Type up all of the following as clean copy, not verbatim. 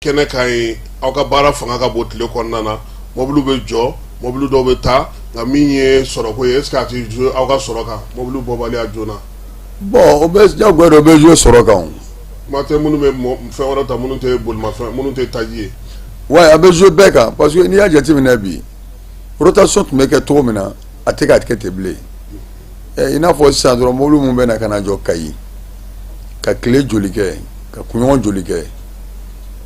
Kɛnɛ kan yen, aw ka baara fanga ka bon tile kɔnɔna na, mɔbiliw bɛ jɔ, mɔbili dɔw bɛ taa, nka min ye sɔrɔko ye, est-ce que a tɛ jouer aw ka sɔrɔ kan, mɔbili bɔbaliya joona? Bon, o bɛ diyagoya don, o bɛ jouer sɔrɔ kan. Kuma tɛ minnu bɛ fɛn wɛrɛ ta, minnu tɛ bolimafɛn, minnu tɛ taji ye. Ouais, a bɛ jouer bɛɛ kan, parce que n'i y'a jateminɛ bi, rotation tun bɛ kɛ cogo min na, a tɛ ka kɛ ten bilen. I n'a fɔ sisan dɔrɔn, mobili minnu bɛ na ka na jɔ Kayi ka tile joli kɛ, ka kunɲɔgɔn joli kɛ,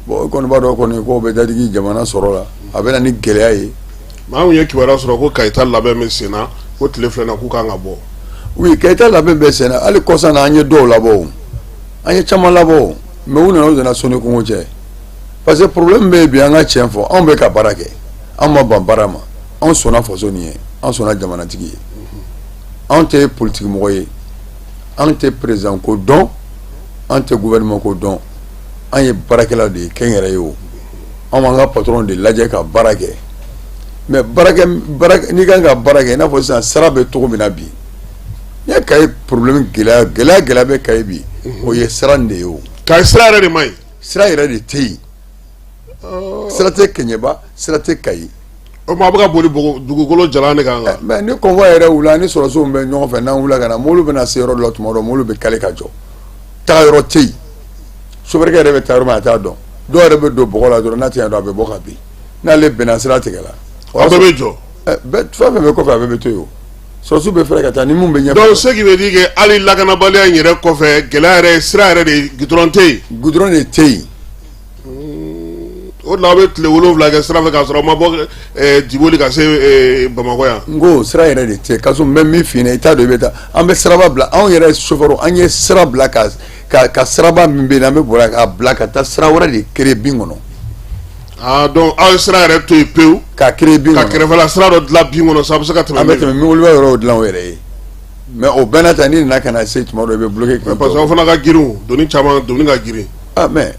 bon, i kɔni b'a dɔn kɔni k'o bɛ dadigi jamana sɔrɔ la, a bɛ na ni gɛlɛya ye. Maa min ye kibaruya sɔrɔ ko Kayi ta labɛn bɛ sen na, ko tile 2 na k'u kan ka bɔ. Oui, Kayi ta labɛn bɛ sen na. Hali kɔsa na, an ye dɔw labɔ o, an ye caman labɔ o, mais u nana, u nana sɔnni kungo cɛ, parce que problème bɛ yen bi. An ka tiɲɛ fɔ, anw bɛ ka baara kɛ, an ma ban baara ma, anw sɔnna faso nin ye, an sɔnna jamanatigi ye. Anw tɛ politique mɔgɔ ye, anw tɛ président ko dɔn, an tɛ gouvernement ko dɔn, an ye baarakɛla de ye, kɛnyɛrɛ ye o. Anw b'an ka patron de lajɛ ka baara kɛ. Mais baarakɛ baara, n'i kan ka baara kɛ, i n'a fɔ sisan sira bɛ cogo min na bi, n'i ye Kayi problème, gɛlɛya gɛlɛya gɛlɛya bɛ Kayi bi, o ye sira nin de ye o. Kayi sira yɛrɛ de man ɲi. Sira yɛrɛ de tɛ yen, sira tɛ Kɛɲɛba, sira tɛ Kayi. O tuma a bɛ ka boli dugukolo jalan de kan kan. Mais ni convoi yɛrɛ wulila, ni sɔrɔdasiw bɛ ɲɔgɔn fɛ, n'an wulila ka na, mobili bɛna se yɔrɔ dɔ la, tuma dɔ mobili bɛ kale ka jɔ, taga yɔrɔ tɛ yen. Chauffeur yɛrɛ bɛ taa yɔrɔ min, a t'a dɔn. Dɔw yɛrɛ bɛ don bɔgɔ la dɔrɔn, n'a tɛ ɲɛ dɔn, a bɛ bɔ ka bin n'ale bɛnna sira tigɛ la. Aw bɛɛ bɛ jɔ. Bɛɛ, fɛn fɛn bɛ kɔfɛ, a bɛɛ bɛ to yen o. Sɔrɔdasiw bɛ fɛrɛ ka taa ni mun bɛ ɲɛfɛ. Donc ce qui veut dire que hali lakanabaliya in yɛrɛ kɔfɛ, gɛlɛya yɛrɛ, sira yɛrɛ de, goudron tɛ yen. Goudron de tɛ yen. O de la aw bɛ tile 7 kɛ sira fɛ k'a sɔrɔ aw ma bɔ Diboli ka se Bamakɔ yan. N ko sira yɛrɛ de tɛ, Kasum. N bɛ min f'i ɲɛna, i t'a dɔn, i bɛ taa, an bɛ siraba bila, anw yɛrɛ chauffeur, an ye sira bila ka siraba min bɛ yen, an bɛ boli k'a bila ka taa sira wɛrɛ de créer bin kɔnɔ. Ah, donc aw ye sira yɛrɛ to yen pewu. Ka créer bin kɔnɔ. Ka kɛrɛfɛla sira dɔ dilan bin kɔnɔ sa, a bɛ se ka tɛmɛ. An bɛ tɛmɛ, mobili yɔrɔw dilan o yɛrɛ ye, mais o bɛɛ n'a ta, n'i nana ka na se tuma dɔ, i bɛ bloqué. Parce que aw fana ka girin, doni caman, doni ka girin. Ah, mais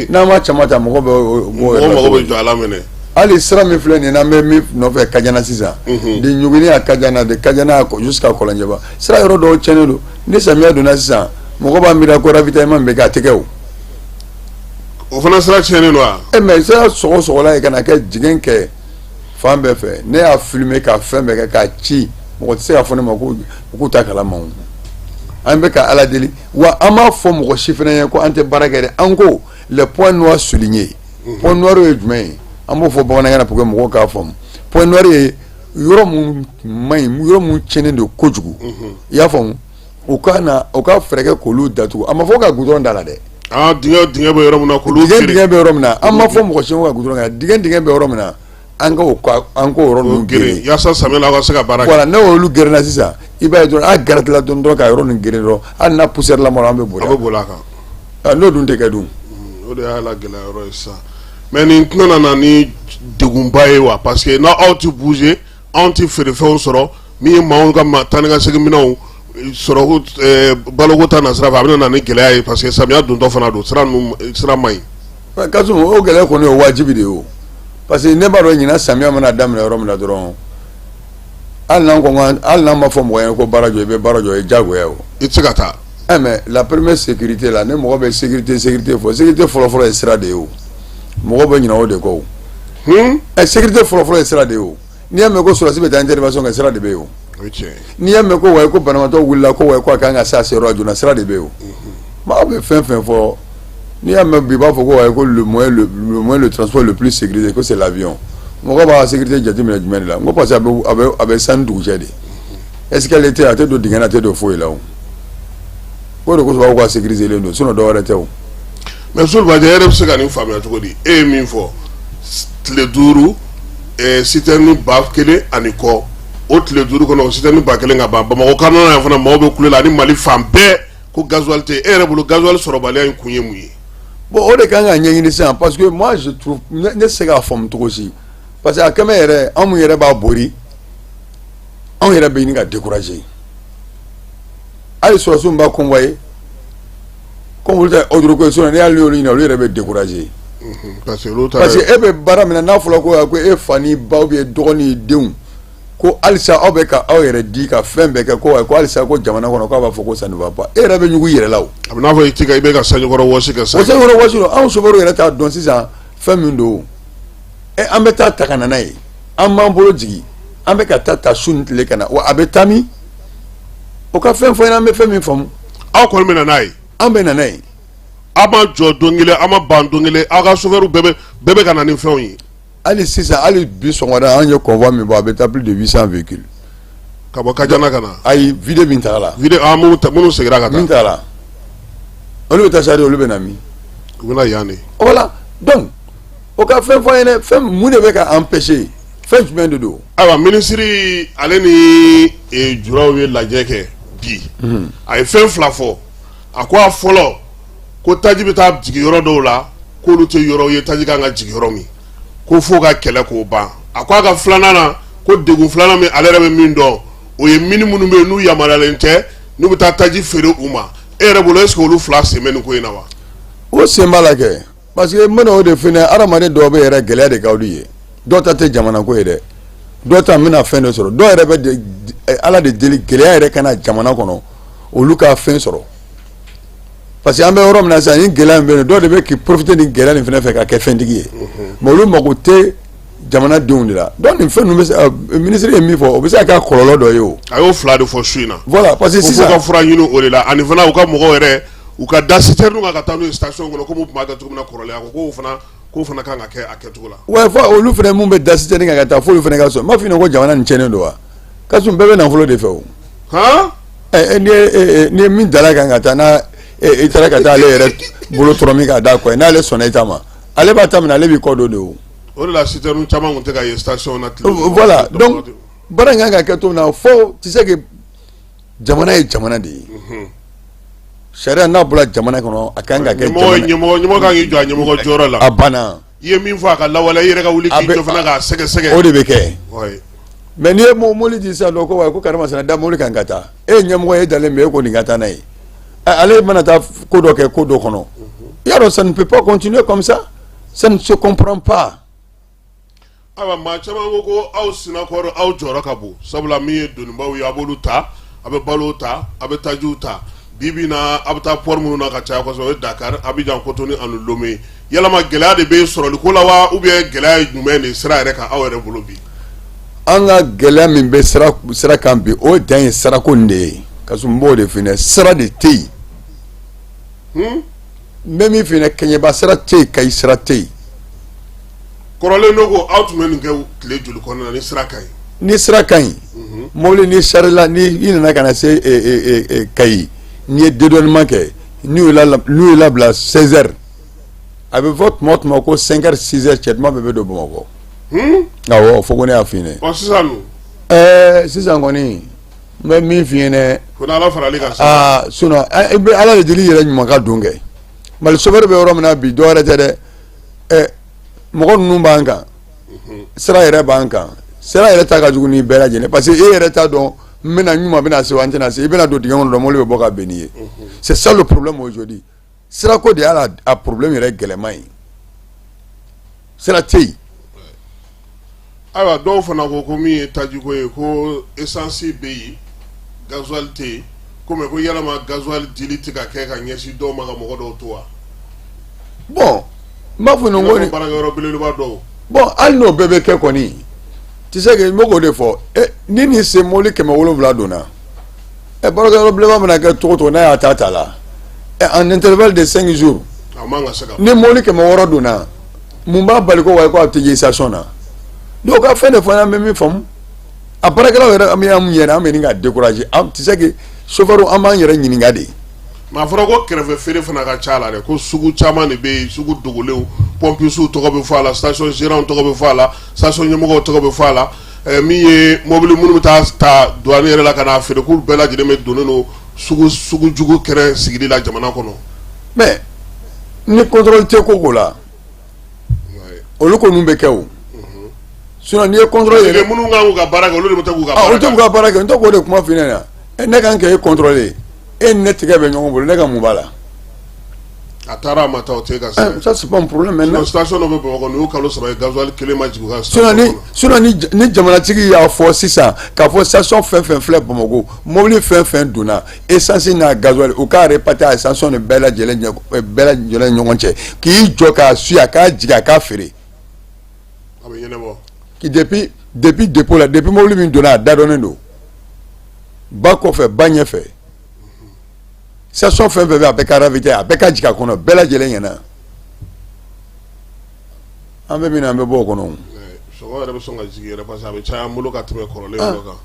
n'an ma caman ta, mɔgɔ bɛ mɔgɔ mago bɛ jɔ a la minɛ. Hali sira min filɛ nin ye, n'an bɛ min nɔfɛ Kajana sisan, de Ɲuguni a Kajana, de Kajana jusqu'à Kɔlɔnjɛba, sira yɔrɔ dɔw tiɲɛnen don. Ni samiya donna sisan, mɔgɔ b'a miiri ko ravitaillement bɛ kɛ, a tɛ kɛ o. O fana sira tiɲɛnen don wa? E, mais sira sɔgɔ sɔgɔla ye ka na kɛ dingɛ kɛ fan bɛɛ fɛ. Ne y'a filmer ka fɛn bɛɛ kɛ k'a ci, mɔgɔ tɛ se k'a fɔ ne ma ko k'u ta kalama o. An bɛ ka Ala deli wa, an b'a fɔ mɔgɔ si fana ye ko an tɛ baara kɛ dɛ. An ko les points noirs soulignés. Point noir ye jumɛn ye? An b'o fɔ bamanankan na pour que mɔgɔw k'a faamu. Point noir ye yɔrɔ mun man ɲi, yɔrɔ mun tiɲɛnen don kojugu, i y'a faamu? U ka na, u ka fɛɛrɛ kɛ k'olu datugu. A ma fɔ ka goudron da la dɛ. Ah, dingɛ dingɛ bɛ yɔrɔ min na, k'olu Dingɛ dingɛ bɛ yɔrɔ min na, an ma fɔ mɔgɔ si ko ka goudron kɛ. Dingɛ dingɛ bɛ yɔrɔ min na, an k'o yɔrɔ ninnu geren. Yaasa samiya la, aw ka se ka baara kɛ. Voilà, ne y'olu gerenna sisan, i b'a ye dɔrɔn, a garatila dɔrɔn dɔrɔn ka yɔrɔ nin geren dɔrɔn, hali n'a poussière la, an bɛ boli. A bɛ boli a kan. N'o dun tɛ kɛ dun? O de y'a la gɛlɛya yɔrɔ ye sisan. Mais nin tɛna na ni degunba ye wa? Parce que n'aw tɛ bouger, anw tɛ feerefɛnw sɔrɔ, min ye maaw ka taa ni ka segin minɛnw sɔrɔ, baloko ta na sira fɛ, a bɛna na ni gɛlɛya ye, parce que samiya dontɔ fana don, sira ninnu, sira man ɲi. Kasum, o gɛlɛya kɔni, o wajibi de ye o, parce que ne b'a dɔn, ɲinan samiya mana daminɛ yɔrɔ min na dɔrɔn, hali n'an ko, hali n'an ma fɔ mɔgɔ ɲɛna ko baara jɔ, i bɛ baara jɔ, o ye diyagoya o. I tɛ se ka taa. Eh, mais la première sécurité la, ne mɔgɔ bɛ sécurité sécurité fɔ, sécurité fɔlɔ-fɔlɔ ye sira de ye o. Mɔgɔ bɛ ɲinɛ o de kɔ o. Ɛ, sécurité fɔlɔ-fɔlɔ ye sira de ye o. N'i y'a mɛn ko sɔrɔdasi bɛ taa intervention kɛ, sira de bɛ yen o. N'i y'a mɛn ko wayi, ko banabaatɔ wulila, ko wayi, ko a kan ka se a seyɔrɔ la joona, sira de bɛ yen o. Maa bɛ fɛn fɛn fɔ, n'i y'a mɛn bi, i b'a fɔ ko wayi, ko le moyen de transport le plus sécurisé, ko c'est l'avion. Mɔgɔ b'a sécurité jateminɛ jumɛn de la? N ko parce que a bɛ san ni dugu cɛ de, escalier tɛ, a tɛ don dingɛ na, a tɛ don foyi la o. O de kosɔn b'a fɔ ko a sécurisé len don, sinon dɔwɛrɛ tɛ o. Mais Solibajɛ, e yɛrɛ bɛ se ka nin faamuya cogo di? E ye min fɔ, tile 5, citerne 1000 ani kɔ, o tile 5 kɔnɔ, o citerne 1000 ka ban. Bamakɔ kɔnɔna yan fana, maaw bɛ kule la ani Mali fan bɛɛ ko gasoil tɛ. E yɛrɛ bolo, gasoil sɔrɔbaliya in kun ye mun ye? Bon, o de kan ka ɲɛɲini sisan, parce que moi je trouve, ne tɛ se k'a faamu cogo si, parce que a kɛmɛ yɛrɛ, anw mun yɛrɛ b'a bori, anw yɛrɛ bɛ ɲini ka décourager. Hali sɔrɔdasiw b'a convoyer, comme olu tɛ ordre ko ye, sinon n'i y'ale olu ɲininka, olu yɛrɛ bɛ décourager. Parce que olu ta Parce que e bɛ baara min na, n'a fɔra ko e fa ni ba ou bien dɔgɔnin denw Ko halisa aw bɛ ka aw yɛrɛ di ka fɛn bɛɛ kɛ, ko ko halisa ko jamana kɔnɔ k'a b'a fɔ ko ça ne va pas. E yɛrɛ bɛ ɲugu i yɛrɛ la o. A bɛ n'a fɔ i ti ka i bɛ ka sanjikɔrɔ wɔsi kɛ sa. O sanjikɔrɔ wɔsi don. Anw chauffeur yɛrɛ t'a dɔn sisan fɛn min don. Ɛ, an bɛ taa ta ka na n'a ye, an b'an bolo jigin, an bɛ ka taa ta su ni tile ka na wa. A bɛ taa min? O ka fɛn fɔ an ye, an bɛ fɛn min faamu. Aw kɔni bɛ na n'a ye? An bɛ na n'a ye. Aw ma jɔ don kelen, aw ma ban don kelen, aw ka chauffeur bɛɛ bɛ ka na ni fɛnw ye. Hali sisan, hali bi sɔgɔmada, an ye convoi min bɔ, a bɛ taa plus de 800 véhicules. Ka bɔ Kajana ka na? Ayi, vide min taga la. Vide, ah, minnu seginna ka taa. Min taga la, olu bɛ taa sari, olu bɛ na min? U bɛ na yan de. Voilà, donc o ka fɛn fɔ an ɲɛna, fɛn mun de bɛ ka empêcher, fɛn jumɛn de don? Ayiwa, minisiri ale ni juraw ye lajɛ kɛ bi. A ye fɛn fila fɔ. A ko a fɔlɔ, ko taji bɛ taa jigin yɔrɔ dɔw la, k'olu tɛ yɔrɔ ye taji kan ka jigin yɔrɔ min, ko fo ka kɛlɛ k'o ban. A ko a ka filanan na, ko degun filanan min ale yɛrɛ bɛ min dɔn, o ye mine minnu bɛ yen n'u yamaruyalen tɛ, n'u bɛ taa taji feere u ma. E yɛrɛ bolo, est ce que olu fila sen bɛ nin ko in na wa? O sen b'a la kɛ, parce que n bɛna o de f'i ɲɛna. Hadamaden dɔw bɛ yɛrɛ, gɛlɛya de ka olu ye. Dɔw ta tɛ jamana ko ye dɛ, dɔw ta n bɛna fɛn dɔ sɔrɔ. Dɔw yɛrɛ bɛ Ala de deli gɛlɛya yɛrɛ ka na jamana kɔnɔ, olu ka fɛn sɔrɔ, parce que an bɛ yɔrɔ min na sisan, ni gɛlɛya min bɛ yen, dɔw de bɛ k'i profiter nin gɛlɛya nin fana fɛ ka kɛ fɛntigi ye, mais olu mago tɛ jamanadenw de la. Donc nin fɛn ninnu bɛ se, minisiri ye min fɔ, o bɛ se ka kɛ kɔlɔlɔ dɔ ye o. A y'o fila de fɔ su in na. Voilà, parce que sisan ko f'u ka fura ɲini o de la, ani fana u ka mɔgɔw yɛrɛ, u ka da citerne kan ka taa n'u ye station kɔnɔ, komi u tun b'a kɛ cogo min na kɔrɔlen. A ko k'o fana, k'o fana kan ka kɛ a kɛcogo la. Ouais, fo olu fana mun bɛ da citerne kan ka taa, f'olu fana ka sɔn. N b'a f'i ɲɛna ko jamana nin tiɲɛnen don wa? Kasum, bɛɛ bɛ nafolo de fɛ o. Han. Ɛ, n'i ye min dala kan ka taa n'a i taara ka taa ale yɛrɛ bolo tɔrɔ min k'a d'a kɔ ye, n'ale sɔnna i ta ma, ale b'a ta minɛ, ale b'i kɔ don de o. O de la citerne caman tun tɛ ka ye station na tile. Voilà, donc baara in kan ka kɛ cogo min na, fo tu sais que jamana ye jamana de ye. Sariya n'a bɔra jamana kɔnɔ, a kan ka kɛ. Ɲɛmɔgɔ kan k'i jɔ a ɲɛmɔgɔ jɔyɔrɔ la. A banna. I ye min fɔ, a ka lawaleya, i yɛrɛ ka wuli k'i jɔ fana k'a sɛgɛsɛgɛ. O de bɛ kɛ. Mais n'i ye mobili di sisan nɔ, ko wa ko karimasina da mobili kan ka taa, e ye ɲɛmɔgɔ ye, e dalen bɛ e ko nin ka taa n'a ye, ale mana taa ko dɔ kɛ ko dɔ kɔnɔ, i y'a dɔn, ça ne peut pas continuer comme ça, ça ne se comprend pas. Ayiwa, maa caman ko ko aw sinakɔrɔ, aw jɔyɔrɔ ka bon, sabula min ye donibaw ye, a b'olu ta, a bɛ balo ta, a bɛ tajiw ta. Bi bi na, a bɛ taa port minnu na ka caya kosɛbɛ, o ye Dakar, Abidjan, Cotonou ani Lomé. Yalama gɛlɛya de bɛ sɔrɔli ko la wa, ou bien gɛlɛya ye jumɛn de sira yɛrɛ kan aw yɛrɛ bolo bi? An ka gɛlɛya min bɛ sira kan bi, o dan ye sirako nin de ye. Kasum, n b'o de f'i ɲɛna, sira de tɛ yen. N bɛ min f'i ɲɛna, Kɛɲɛba sira tɛ yen, Kayi sira tɛ yen. Kɔrɔlen dɔ ko aw tun bɛ nin kɛ tile joli kɔnɔna na ni sira ka ɲi? Ni sira ka ɲi, mobili ni sarila, ni i nana ka na se Kayi, n'i ye dédouanement kɛ, n'u y'u labila 16 heures, a bɛ fɔ tuma o tuma ko 5 heures, 6 heures, cɛ duman bɛɛ bɛ don Bamakɔ. Awɔ, fo ko ne y'a f'i ɲɛna. Ɔ, sisan dun? Ɛɛ, sisan kɔni, n bɛ min f'i ɲɛna. Ko n'Ala faral'i kan sisan. Aa, sinon i bɛ Ala de deli i yɛrɛ ɲuman ka don kɛ. Mali chauffeur bɛ yɔrɔ min na bi, dɔ wɛrɛ tɛ dɛ. Ɛ, mɔgɔ ninnu b'an kan, sira yɛrɛ b'an kan, sira yɛrɛ ta ka jugu ni bɛɛ lajɛlen, parce que e yɛrɛ t'a dɔn n bɛna ɲuman bɛna se wa n tɛna se. I bɛna don dingɛ kɔnɔ dɔrɔn, mobili bɛ bɔ ka ben n'i ye. C'est ça le problème aujourd'hui. Sirako de y'a a problème yɛrɛ gɛlɛman ye, sira tɛ yen. Ayiwa, dɔw fana ko ko min ye tajiko ye, ko essence bɛ yen, gasoil tɛ yen, ko mais ko yalama gasoil dili tɛ ka kɛ ka ɲɛsin dɔw ma ka mɔgɔ dɔw to wa? Bon, n b'a fɔ nin ko nin baarakɛyɔrɔ belebeleba dɔw. Bon, hali n'o bɛɛ bɛ kɛ kɔni, tu sais que n bɛ k'o de fɔ, ɛ, ni nin se mobili 700 donna, ɛ, baarakɛyɔrɔ belebeleba mana kɛ cogo o cogo, n'a y'a ta ta la, ɛ, en intervalle de 5 jours, a man ka se ka. Ni mobili 600 donna, mun b'a bali ko wa ko a tɛ ye station na? Donc ka fɛn de fɔ an bɛ min faamu, a baarakɛlaw yɛrɛ, an bɛ y'an yɛrɛ, an bɛ ɲini ka décourager. An tu sais que chauffeur, an b'an yɛrɛ ɲininka de. Mais a fɔra ko kɛrɛfɛ feere fana ka ca la dɛ, ko sugu caman de bɛ yen, sugu dogolenw, pompistew tɔgɔ bɛ fɔ a la, station gérant tɔgɔ bɛ fɔ a la, station ɲɛmɔgɔw tɔgɔ bɛ fɔ a la, min ye mobili minnu bɛ taa ta douane yɛrɛ la ka n'a feere, k'olu bɛɛ lajɛlen bɛ donnen don sugu sugu jugu kɛrɛ sigili la jamana kɔnɔ. Mais ni contrôle tɛ ko ko la, olu ko ninnu bɛ kɛ o. Sinon n'i ye contrôle yɛrɛ, minnu kan k'u ka baara kɛ, olu de bɛ k'u ka baara kɛ. Olu tɛ k'u ka baara kɛ. N tɛ k'o de kuma f'i ɲɛna. Ne kan k'e contrôler, e ni ne tigɛ bɛ ɲɔgɔn bolo, ne ka mun b'a la? A taara a ma taa, o tɛ ka se. Ça, c'est pas un problème maintenant. Station dɔ bɛ Bamakɔ, nin y'u kalo 3 ye, gasoil kelen ma jigin u ka station. Sinon ni jamanatigi y'a fɔ sisan k'a fɔ station fɛn fɛn filɛ Bamakɔ, mobili fɛn fɛn donna, essence n'a gasoil, u k'a répartir a station ni bɛɛ lajɛlen ɲɔgɔn cɛ, k'i jɔ k'a suit, a k'a jigin, a k'a feere. A bɛ ɲɛnabɔ. Depuis dépôt la, depuis mobili min donna, a dadɔnnen don ba kɔfɛ, ba ɲɛfɛ, station fɛn fɛn bɛ, a bɛɛ ka ravitailler, a bɛɛ ka jigin a kɔnɔ, bɛɛ lajɛlen ɲɛna. An bɛ min na, an bɛ bɔ o kɔnɔ. Sɔngɔ yɛrɛ bɛ sɔn ka jigin yɛrɛ, parce que a bɛ caya an bolo ka tɛmɛ kɔrɔlen dɔ kan.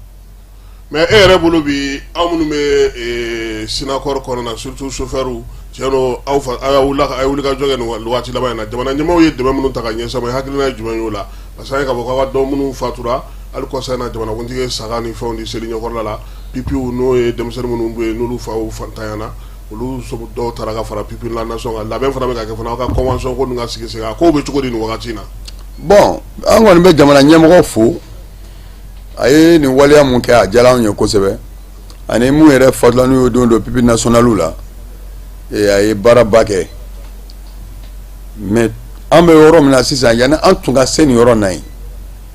Mais e yɛrɛ bolo bi, aw minnu bɛ Synacor kɔnɔna na, surtout chauffeur, tiɲɛ don, aw fa aw wulila, a ye wulikajɔ kɛ nin waati laban in na. Jamana ɲɛmaaw ye dɛmɛ minnu ta ka ɲɛsin aw ma, hakilina ye jumɛn y'o la? Parce que an ye k'a fɔ k'aw ka dɔn minnu fatura, hali kɔsa in na, jamanakuntigi ye saga ni fɛnw di seli ɲɛkɔrɔla la. Pipiw, n'o ye denmisɛnnin minnu bɛ yen, n'olu faw fantanyana, olu dɔw taara ka fara pupille la nation kan. Labɛn fana bɛ ka kɛ fana, aw ka convention ko ninnu ka sigi sen kan. A kow bɛ cogo di nin wagati in na? Bon, an kɔni bɛ jamana ɲɛmɔgɔ fo, a ye nin waleya mun kɛ, a diyara anw ye kosɛbɛ. Ani mun yɛrɛ fatula, n'u ye don don pupille nationale la, a ye baaraba kɛ. Mais an bɛ yɔrɔ min na sisan, yanni an tun ka se nin yɔrɔ na yen,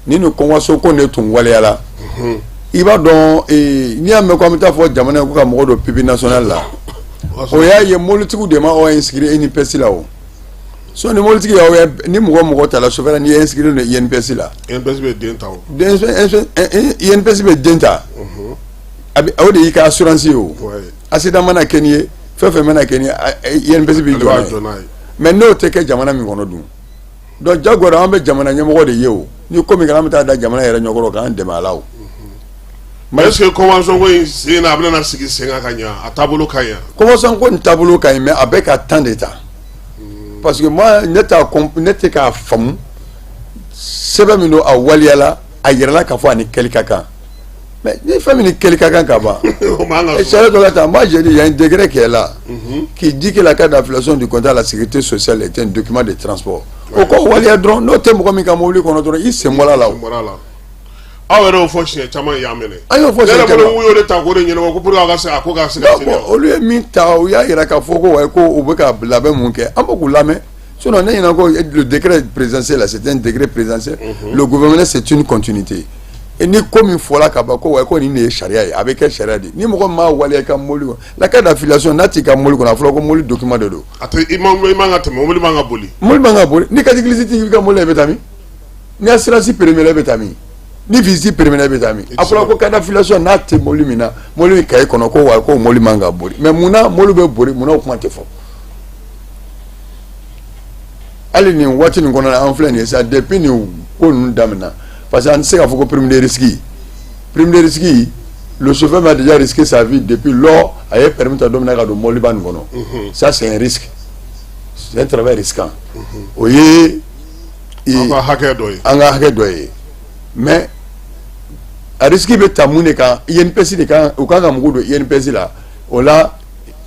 ni convention ko de tun waleyala, i b'a dɔn, n'i y'a mɛn ko an bɛ taa fɔ jamana ye ko ka mɔgɔ don pupille nationale la, o y'a ye mobilitigiw de ma aw inscrit INPS la. O so ni mobilitigi y'aw, ni mɔgɔ mɔgɔ ta la, chauffeur, n'i ye inscrit don INPS la, INPS bɛ den ta o. INPS bɛ den ta, a bɛ o de y'i ka assurance ye. O accident mana kɛ n'i ye, fɛn fɛn mana kɛ n'i ye, INPS b'i jɔ n'a ye. Mais n'o tɛ kɛ jamana min kɔnɔ dun, donc jagoya an bɛ jamana ɲɛmɔgɔ de ye. O ni ko min kɛra, an bɛ taa da jamana yɛrɛ ɲɛkɔrɔ k'an dɛmɛ a la. O Mais est-ce que convention ko in sen na, a bɛna sigi sen kan ka ɲɛ, a taabolo ka ɲi? Convention ko in taabolo ka ɲi, mais a bɛ ka temps de ta, parce que moi, ne t'a ne tɛ k'a faamu. Sɛbɛn min don, a waleyala, a yɛrɛla k'a fɔ a ni kɛli ka kan. Mais ni fɛn min ni kɛli ka kan ka ban, sariya dɔ la tan, moi j'ai dit, il y a un décret qui est là, qui dit que la carte d'affiliation du compte à la sécurité sociale est un document de transport. O kɔ waleya dɔrɔn, n'o tɛ mɔgɔ min ka mobili kɔnɔ dɔrɔn, i sen bɔra la o. Aw yɛrɛ y'o fɔ siɲɛ caman, y'an minɛ. An y'o fɔ siɲɛ caman. Ne yɛrɛ bolo, y'o de ta k'o de ɲɛnabɔ ko pour que aw ka se a ko ka se ka teliya. Olu ye min ta, u y'a yira k'a fɔ ko wayi, ko u bɛ ka labɛn mun kɛ, an bɛ k'u lamɛn. Sinon ne ɲinɛ ko le décret présidentiel là, c'est un décret présidentiel. Le gouvernement, c'est une continuité. Et ni ko min fɔla ka ban ko wayi, ko nin de ye sariya ye, a bɛ kɛ sariya de. Ni mɔgɔ min m'a waleya i ka mobili kɔnɔ, la carte d'affiliation, n'a t'i ka mobili kɔnɔ, a fɔra ko mobili document de don. A tɛ i man, i man ka tɛmɛ, mobili man ka boli. Mobili man ka boli. Ni carte grise t'i ka mobili la, i bɛ taa min? Ni assurance périmée la, i bɛ taa min? Ni visite périmée la, i bɛ taa min? A fɔra ko carte d'affiliation n'a tɛ mobili min na, mobili min cahier kɔnɔ, ko wa ko mobili man ka boli. Mais munna mobili bɛ boli? Munna o kuma tɛ fɔ? Hali nin waati nin kɔnɔna, an filɛ nin ye sa, depuis nin ko ninnu daminɛ, parce que an tɛ se k'a fɔ ko prime de risque, prime de risque, le chauffeur m'a déjà risqué sa vie depuis lors a ye permis ta don min na ka don mɔbiliba nin kɔnɔ. Ça, c'est un risque, c'est un travail risquant. O ye an ka hakɛ dɔ ye. An ka hakɛ dɔ ye. Mais a risque bɛ ta mun de kan? INPS de kan. U kan ka mugu don INPS la, o la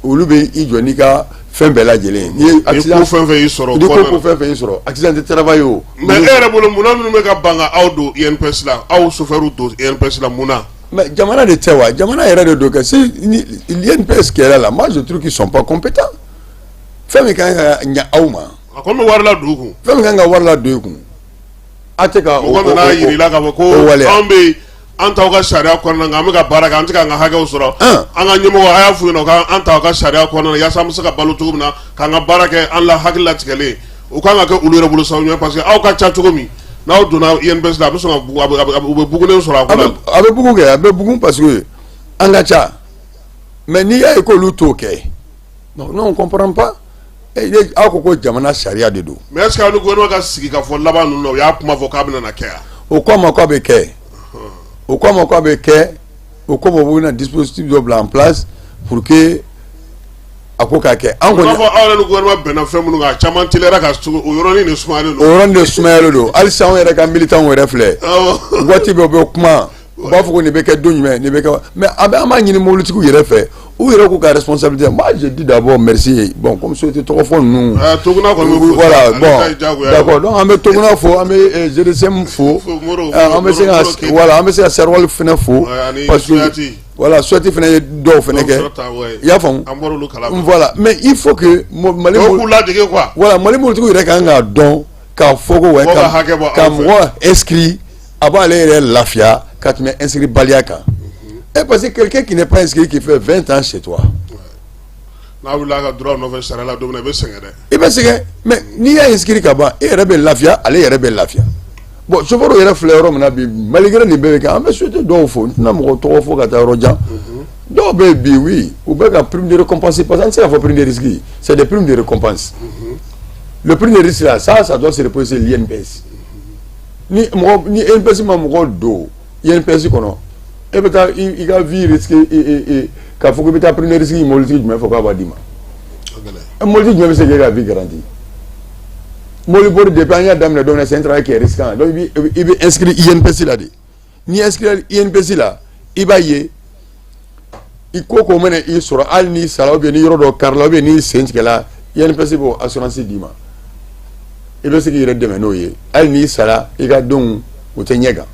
olu bɛ i jɔ n'i ka fɛn bɛɛ lajɛlen ye. N'i ye accident, ni ko fɛn fɛn y'i sɔrɔ, ni ko fɛn fɛn y'i sɔrɔ, accident de travail o. Mais e yɛrɛ bolo, munna minnu bɛ ka ban ka aw don INPS la, aw chauffeur don INPS la, mun na? Mais jamana de tɛ wa? Jamana yɛrɛ de don kɛ. Si l'INPS qui est là, là, moi je trouve qu'ils sont pas compétents. Fɛn min kan ka ɲɛ aw ma. A ko n bɛ wari la don u kun. Fɛn min kan ka wari la don i kun, a tɛ ka. Mɔgɔ nana yir'i la k'a fɔ ko anw bɛ yen, an t'aw ka sariya kɔnɔna na, an bɛ ka baara kɛ, an tɛ k'an ka hakɛw sɔrɔ. An ka ɲɛmɔgɔ, a y'a f'u ɲɛna k'an t'aw ka sariya kɔnɔna na, yaasa an bɛ se ka balo cogo min na, k'an ka baara kɛ an la hakili latigɛlen. O kan ka kɛ olu yɛrɛ bolo sababu ye, parce que aw ka ca cogo min, n'aw donna INPS la, a bɛ sɔn ka bugu, u bɛ bugunen sɔrɔ a ko la. A bɛ bugun kɛ, a bɛ bugun, parce que an ka ca. Mais n'i y'a ye k'olu t'o kɛ, non, on comprend pas. Aw ko ko jamana sariya de don. Mais est ce que aw ni gouvernement ka sigi ka fɔ laban ninnu na, u y'a kuma fɔ k'a bɛna na kɛ yan? O ko a ma k'a bɛ kɛ, o ko a ma k'a bɛ kɛ, o ko ma, u bɛna dispositif dɔ bila en place pour que a ko k'a kɛ. An kɔni b'a fɔ aw yɛrɛ ni gouvernement bɛnna fɛn minnu kan, a caman teliyara ka o yɔrɔnin de sumayalen don. O yɔrɔnin de sumayalen don. Halisa anw yɛrɛ ka militants yɛrɛ filɛ, waati bɛɛ u bɛ kuma. U b'a fɔ ko nin bɛ kɛ don jumɛn, nin bɛ kɛ, mais an bɛ an b'a ɲini mobilitigiw yɛrɛ fɛ, u yɛrɛ k'u ka responsabilité. Moi, je dis d'abord merci. Bon, comme société tɔgɔ fɔ ninnu. Toguna kɔni bɛ fo. Voilà, bon, d'accord. Donc an bɛ Toguna fo, an bɛ GDCM fo, an bɛ se ka, voilà, an bɛ se ka Serwal fana fo. Parce que voilà, Suwati fana ye dɔw fana kɛ, i y'a faamu. An bɔr'olu kalama. Voilà, mais il faut que Mali dɔw k'u ladege quoi. Voilà, Mali mobilitigiw yɛrɛ kan k'a dɔn k'a fɔ ko ouais, ka mɔgɔ inscrit, a b'ale yɛrɛ lafiya ka tɛmɛ inscrit baliya kan. Et parce que quelqu'un qui n'est pas inscrit, qui fait 20 ans chez toi. N'a wulila ka droit nɔfɛ sariya la don min na, i bɛ sɛgɛn dɛ. I bɛ sɛgɛn, mais n'i y'a inscrit ka ban, e yɛrɛ bɛ lafiya, ale yɛrɛ bɛ lafiya. Bon, chauffeur yɛrɛ filɛ yɔrɔ min na bi, malgré nin bɛɛ bɛ kɛ, an bɛ société dɔw fo, n tɛna mɔgɔ tɔgɔ fɔ ka taa yɔrɔ jan. Dɔw bɛ yen bi, oui, u bɛ ka prime de récompense, parce que an tɛ se k'a fɔ prime de risque, c'est des primes de récompense. Le prime de risque là, ça doit se reposer sur l'INPS. Ni mɔgɔ ni INPS ma mɔgɔ don INPS kɔnɔ, e bɛ taa i ka vie risque k'a fɔ k'i bɛ taa prime de risque mobilitigi jumɛn fɔ k'a b'a d'i ma? Mobilitigi jumɛn bɛ se k'e ka vie garantie? Mobili bori, depuis an y'a daminɛ don min na, c'est un travail qui est risquant. Donc i bɛ inscrit INPS la de. N'i inscrit INPS la, i b'a ye i ko ko mana i sɔrɔ, hali n'i sara ou bien ni yɔrɔ dɔ karila ou bien n'i sen tigɛla, INPS b'o assurance d'i ma, i bɛ se k'i yɛrɛ dɛmɛ n'o ye. Hali n'i sara, i ka denw u tɛ ɲɛ gan.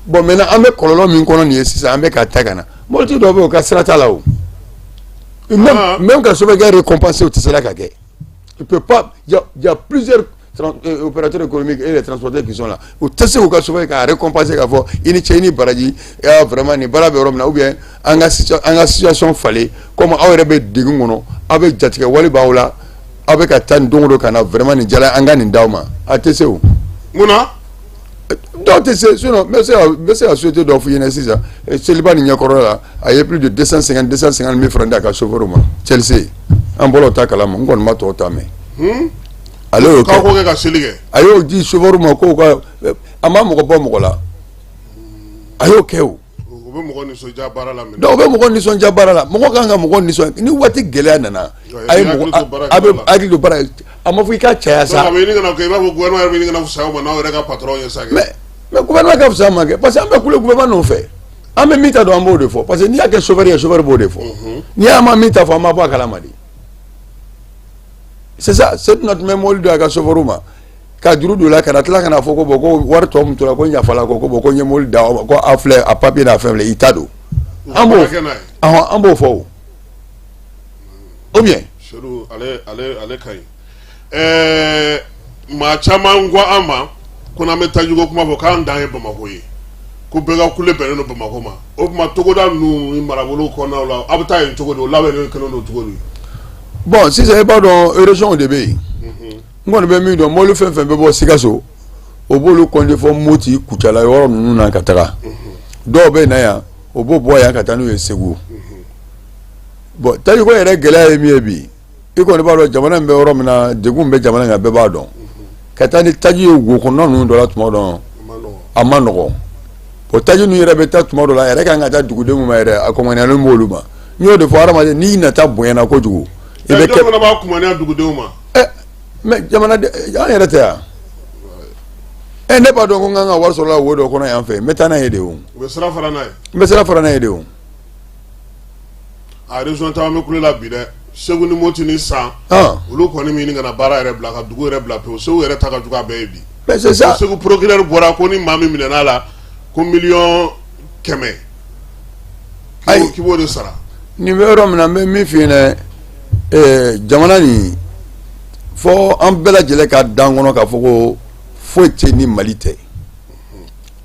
Bon, maintenant, an bɛ kɔlɔlɔ min kɔnɔ nin ye sisan, an bɛ ka ta ka na, mobilitigi dɔw bɛ yen, o ka sira t'a la o. Même ka chauffeur récompenser, o tɛ se ka kɛ. Il peut pas. Il y a plusieurs opérateurs économiques et les transporteurs qui sont là. U tɛ se k'u ka chauffeur k'a récompenser, k'a fɔ i ni cɛ, i ni baraji, vraiment nin baara bɛ yɔrɔ min na, ou bien an ka situation falen, comme aw yɛrɛ bɛ degun kɔnɔ, aw bɛ jatigɛ wale b'aw la, aw bɛ ka taa nin don o don ka na, vraiment nin jala, an ka nin d'aw ma, a tɛ se o. Munna? Dɔw tɛ se, sinon n bɛ se ka société dɔ f'i ɲɛna sisan, seliba nin ɲɛkɔrɔ la, a ye plus de 250 250 mille francs di a ka chauffeur ma. Chelsea, an bɔra o ta kalama, n kɔni ma tɔw ta mɛn. Ale y'o kɛ. K'aw k'o kɛ ka seli kɛ. A y'o di chauffeur ma k'o ka, a ma mɔgɔ bɔ mɔgɔ la, a y'o kɛ o. U bɛ mɔgɔ nisɔndiya baara la minɛ. Donc u bɛ mɔgɔ nisɔndiya baara la. Mɔgɔ kan ka mɔgɔ nisɔndiya ni waati gɛlɛya nana. A ye mɔgɔ, a bɛ hakili to baara, a ma fɔ i ka caya sa. A bɛ ɲini ka na kɛ i b'a fɔ gouvernement yɛrɛ bɛ ɲini ka na fisaya aw ma n'aw yɛrɛ ka patron ye sa kɛ. Mais gouvernement ka fisaya ma kɛ, parce que an bɛ kule gouvernement nɔfɛ. An bɛ min ta dɔn, an b'o de fɔ, parce que n'i y'a kɛ chauffeur ye, chauffeur b'o de fɔ. N'i y'a ma min ta fɔ, an b'a bɔ a kalama de. C'est ça. Seydina tun bɛ mobili don a ka chauffeur ma ka juru don la, ka na tila ka na fɔ ko bon, ko wari tɔ min tora, ko n yafala, ko bon, ko n ye mobili d'aw ma, ko a filɛ, a papier n'a fɛn filɛ, i ta don. An b'o fɔ o, ou bien. Seydou, ale ka ɲi. Maa caman ko an ma ko n'an bɛ tajiko kuma fɔ, k'an dan ye Bamakɔ ye, ko bɛɛ ka kule bɛnnen don Bamakɔ ma. O tuma, togoda ninnu ni marabolo kɔnɔnaw la, aw bɛ taa yen cogo di? O labɛnnen kɛlen don cogo di? Bon, sisan i b'a dɔn, région de bɛ yen. N kɔni bɛ min dɔn, mobili fɛn fɛn bɛ bɔ Sikaso, o b'olu compter fɔ Moti, Kucala yɔrɔ ninnu na ka taga. Dɔw bɛ na yan, o b'o bɔ yan ka taa n'u ye Segu. Bon, tajiko yɛrɛ gɛlɛya ye min ye bi, i kɔni b'a dɔn jamana in bɛ yɔrɔ min na, degun bɛ jamana in kan, bɛɛ b'a dɔn. Ka taa ni taji ye wo kɔnɔna ninnu dɔ la tuma dɔ, a ma nɔgɔn. O taji ninnu yɛrɛ bɛ taa tuma dɔ la, a yɛrɛ kan ka taa dugudenw ma yɛrɛ, a kɔmɔniyalen b'olu ma. N y'o de fɔ, hadamaden n'i nata bonyana kojugu, i bɛ kɛ. Jɔn fana b'a kumaniya dugudenw ma? Ɛ, mais jamana an yɛrɛ tɛ yan. Ɛ, ne b'a dɔn ko n kan ka wari sɔrɔ la wo dɔ kɔnɔ yan fɛ, n bɛ taa n'a ye de o. U bɛ sira fara n'a ye. N bɛ sira fara n'a ye de o. A région caman bɛ kule la bi dɛ, Segu ni Moti ni San. Olu kɔni bɛ ɲini ka na baara yɛrɛ bila, ka dugu yɛrɛ bila pewu. Segu yɛrɛ ta ka jugu a bɛɛ ye bi. Mais c'est ça. Segu procureur bɔra ko ni maa min minɛna la, ko miliyɔn 100. Ayi, k'i b'o de sara. Nin bɛ yɔrɔ min na, n bɛ min f'i ɲɛna, jamana nin, fɔ an bɛɛ lajɛlen ka dan kɔnɔ k'a fɔ ko foyi tɛ ni Mali tɛ.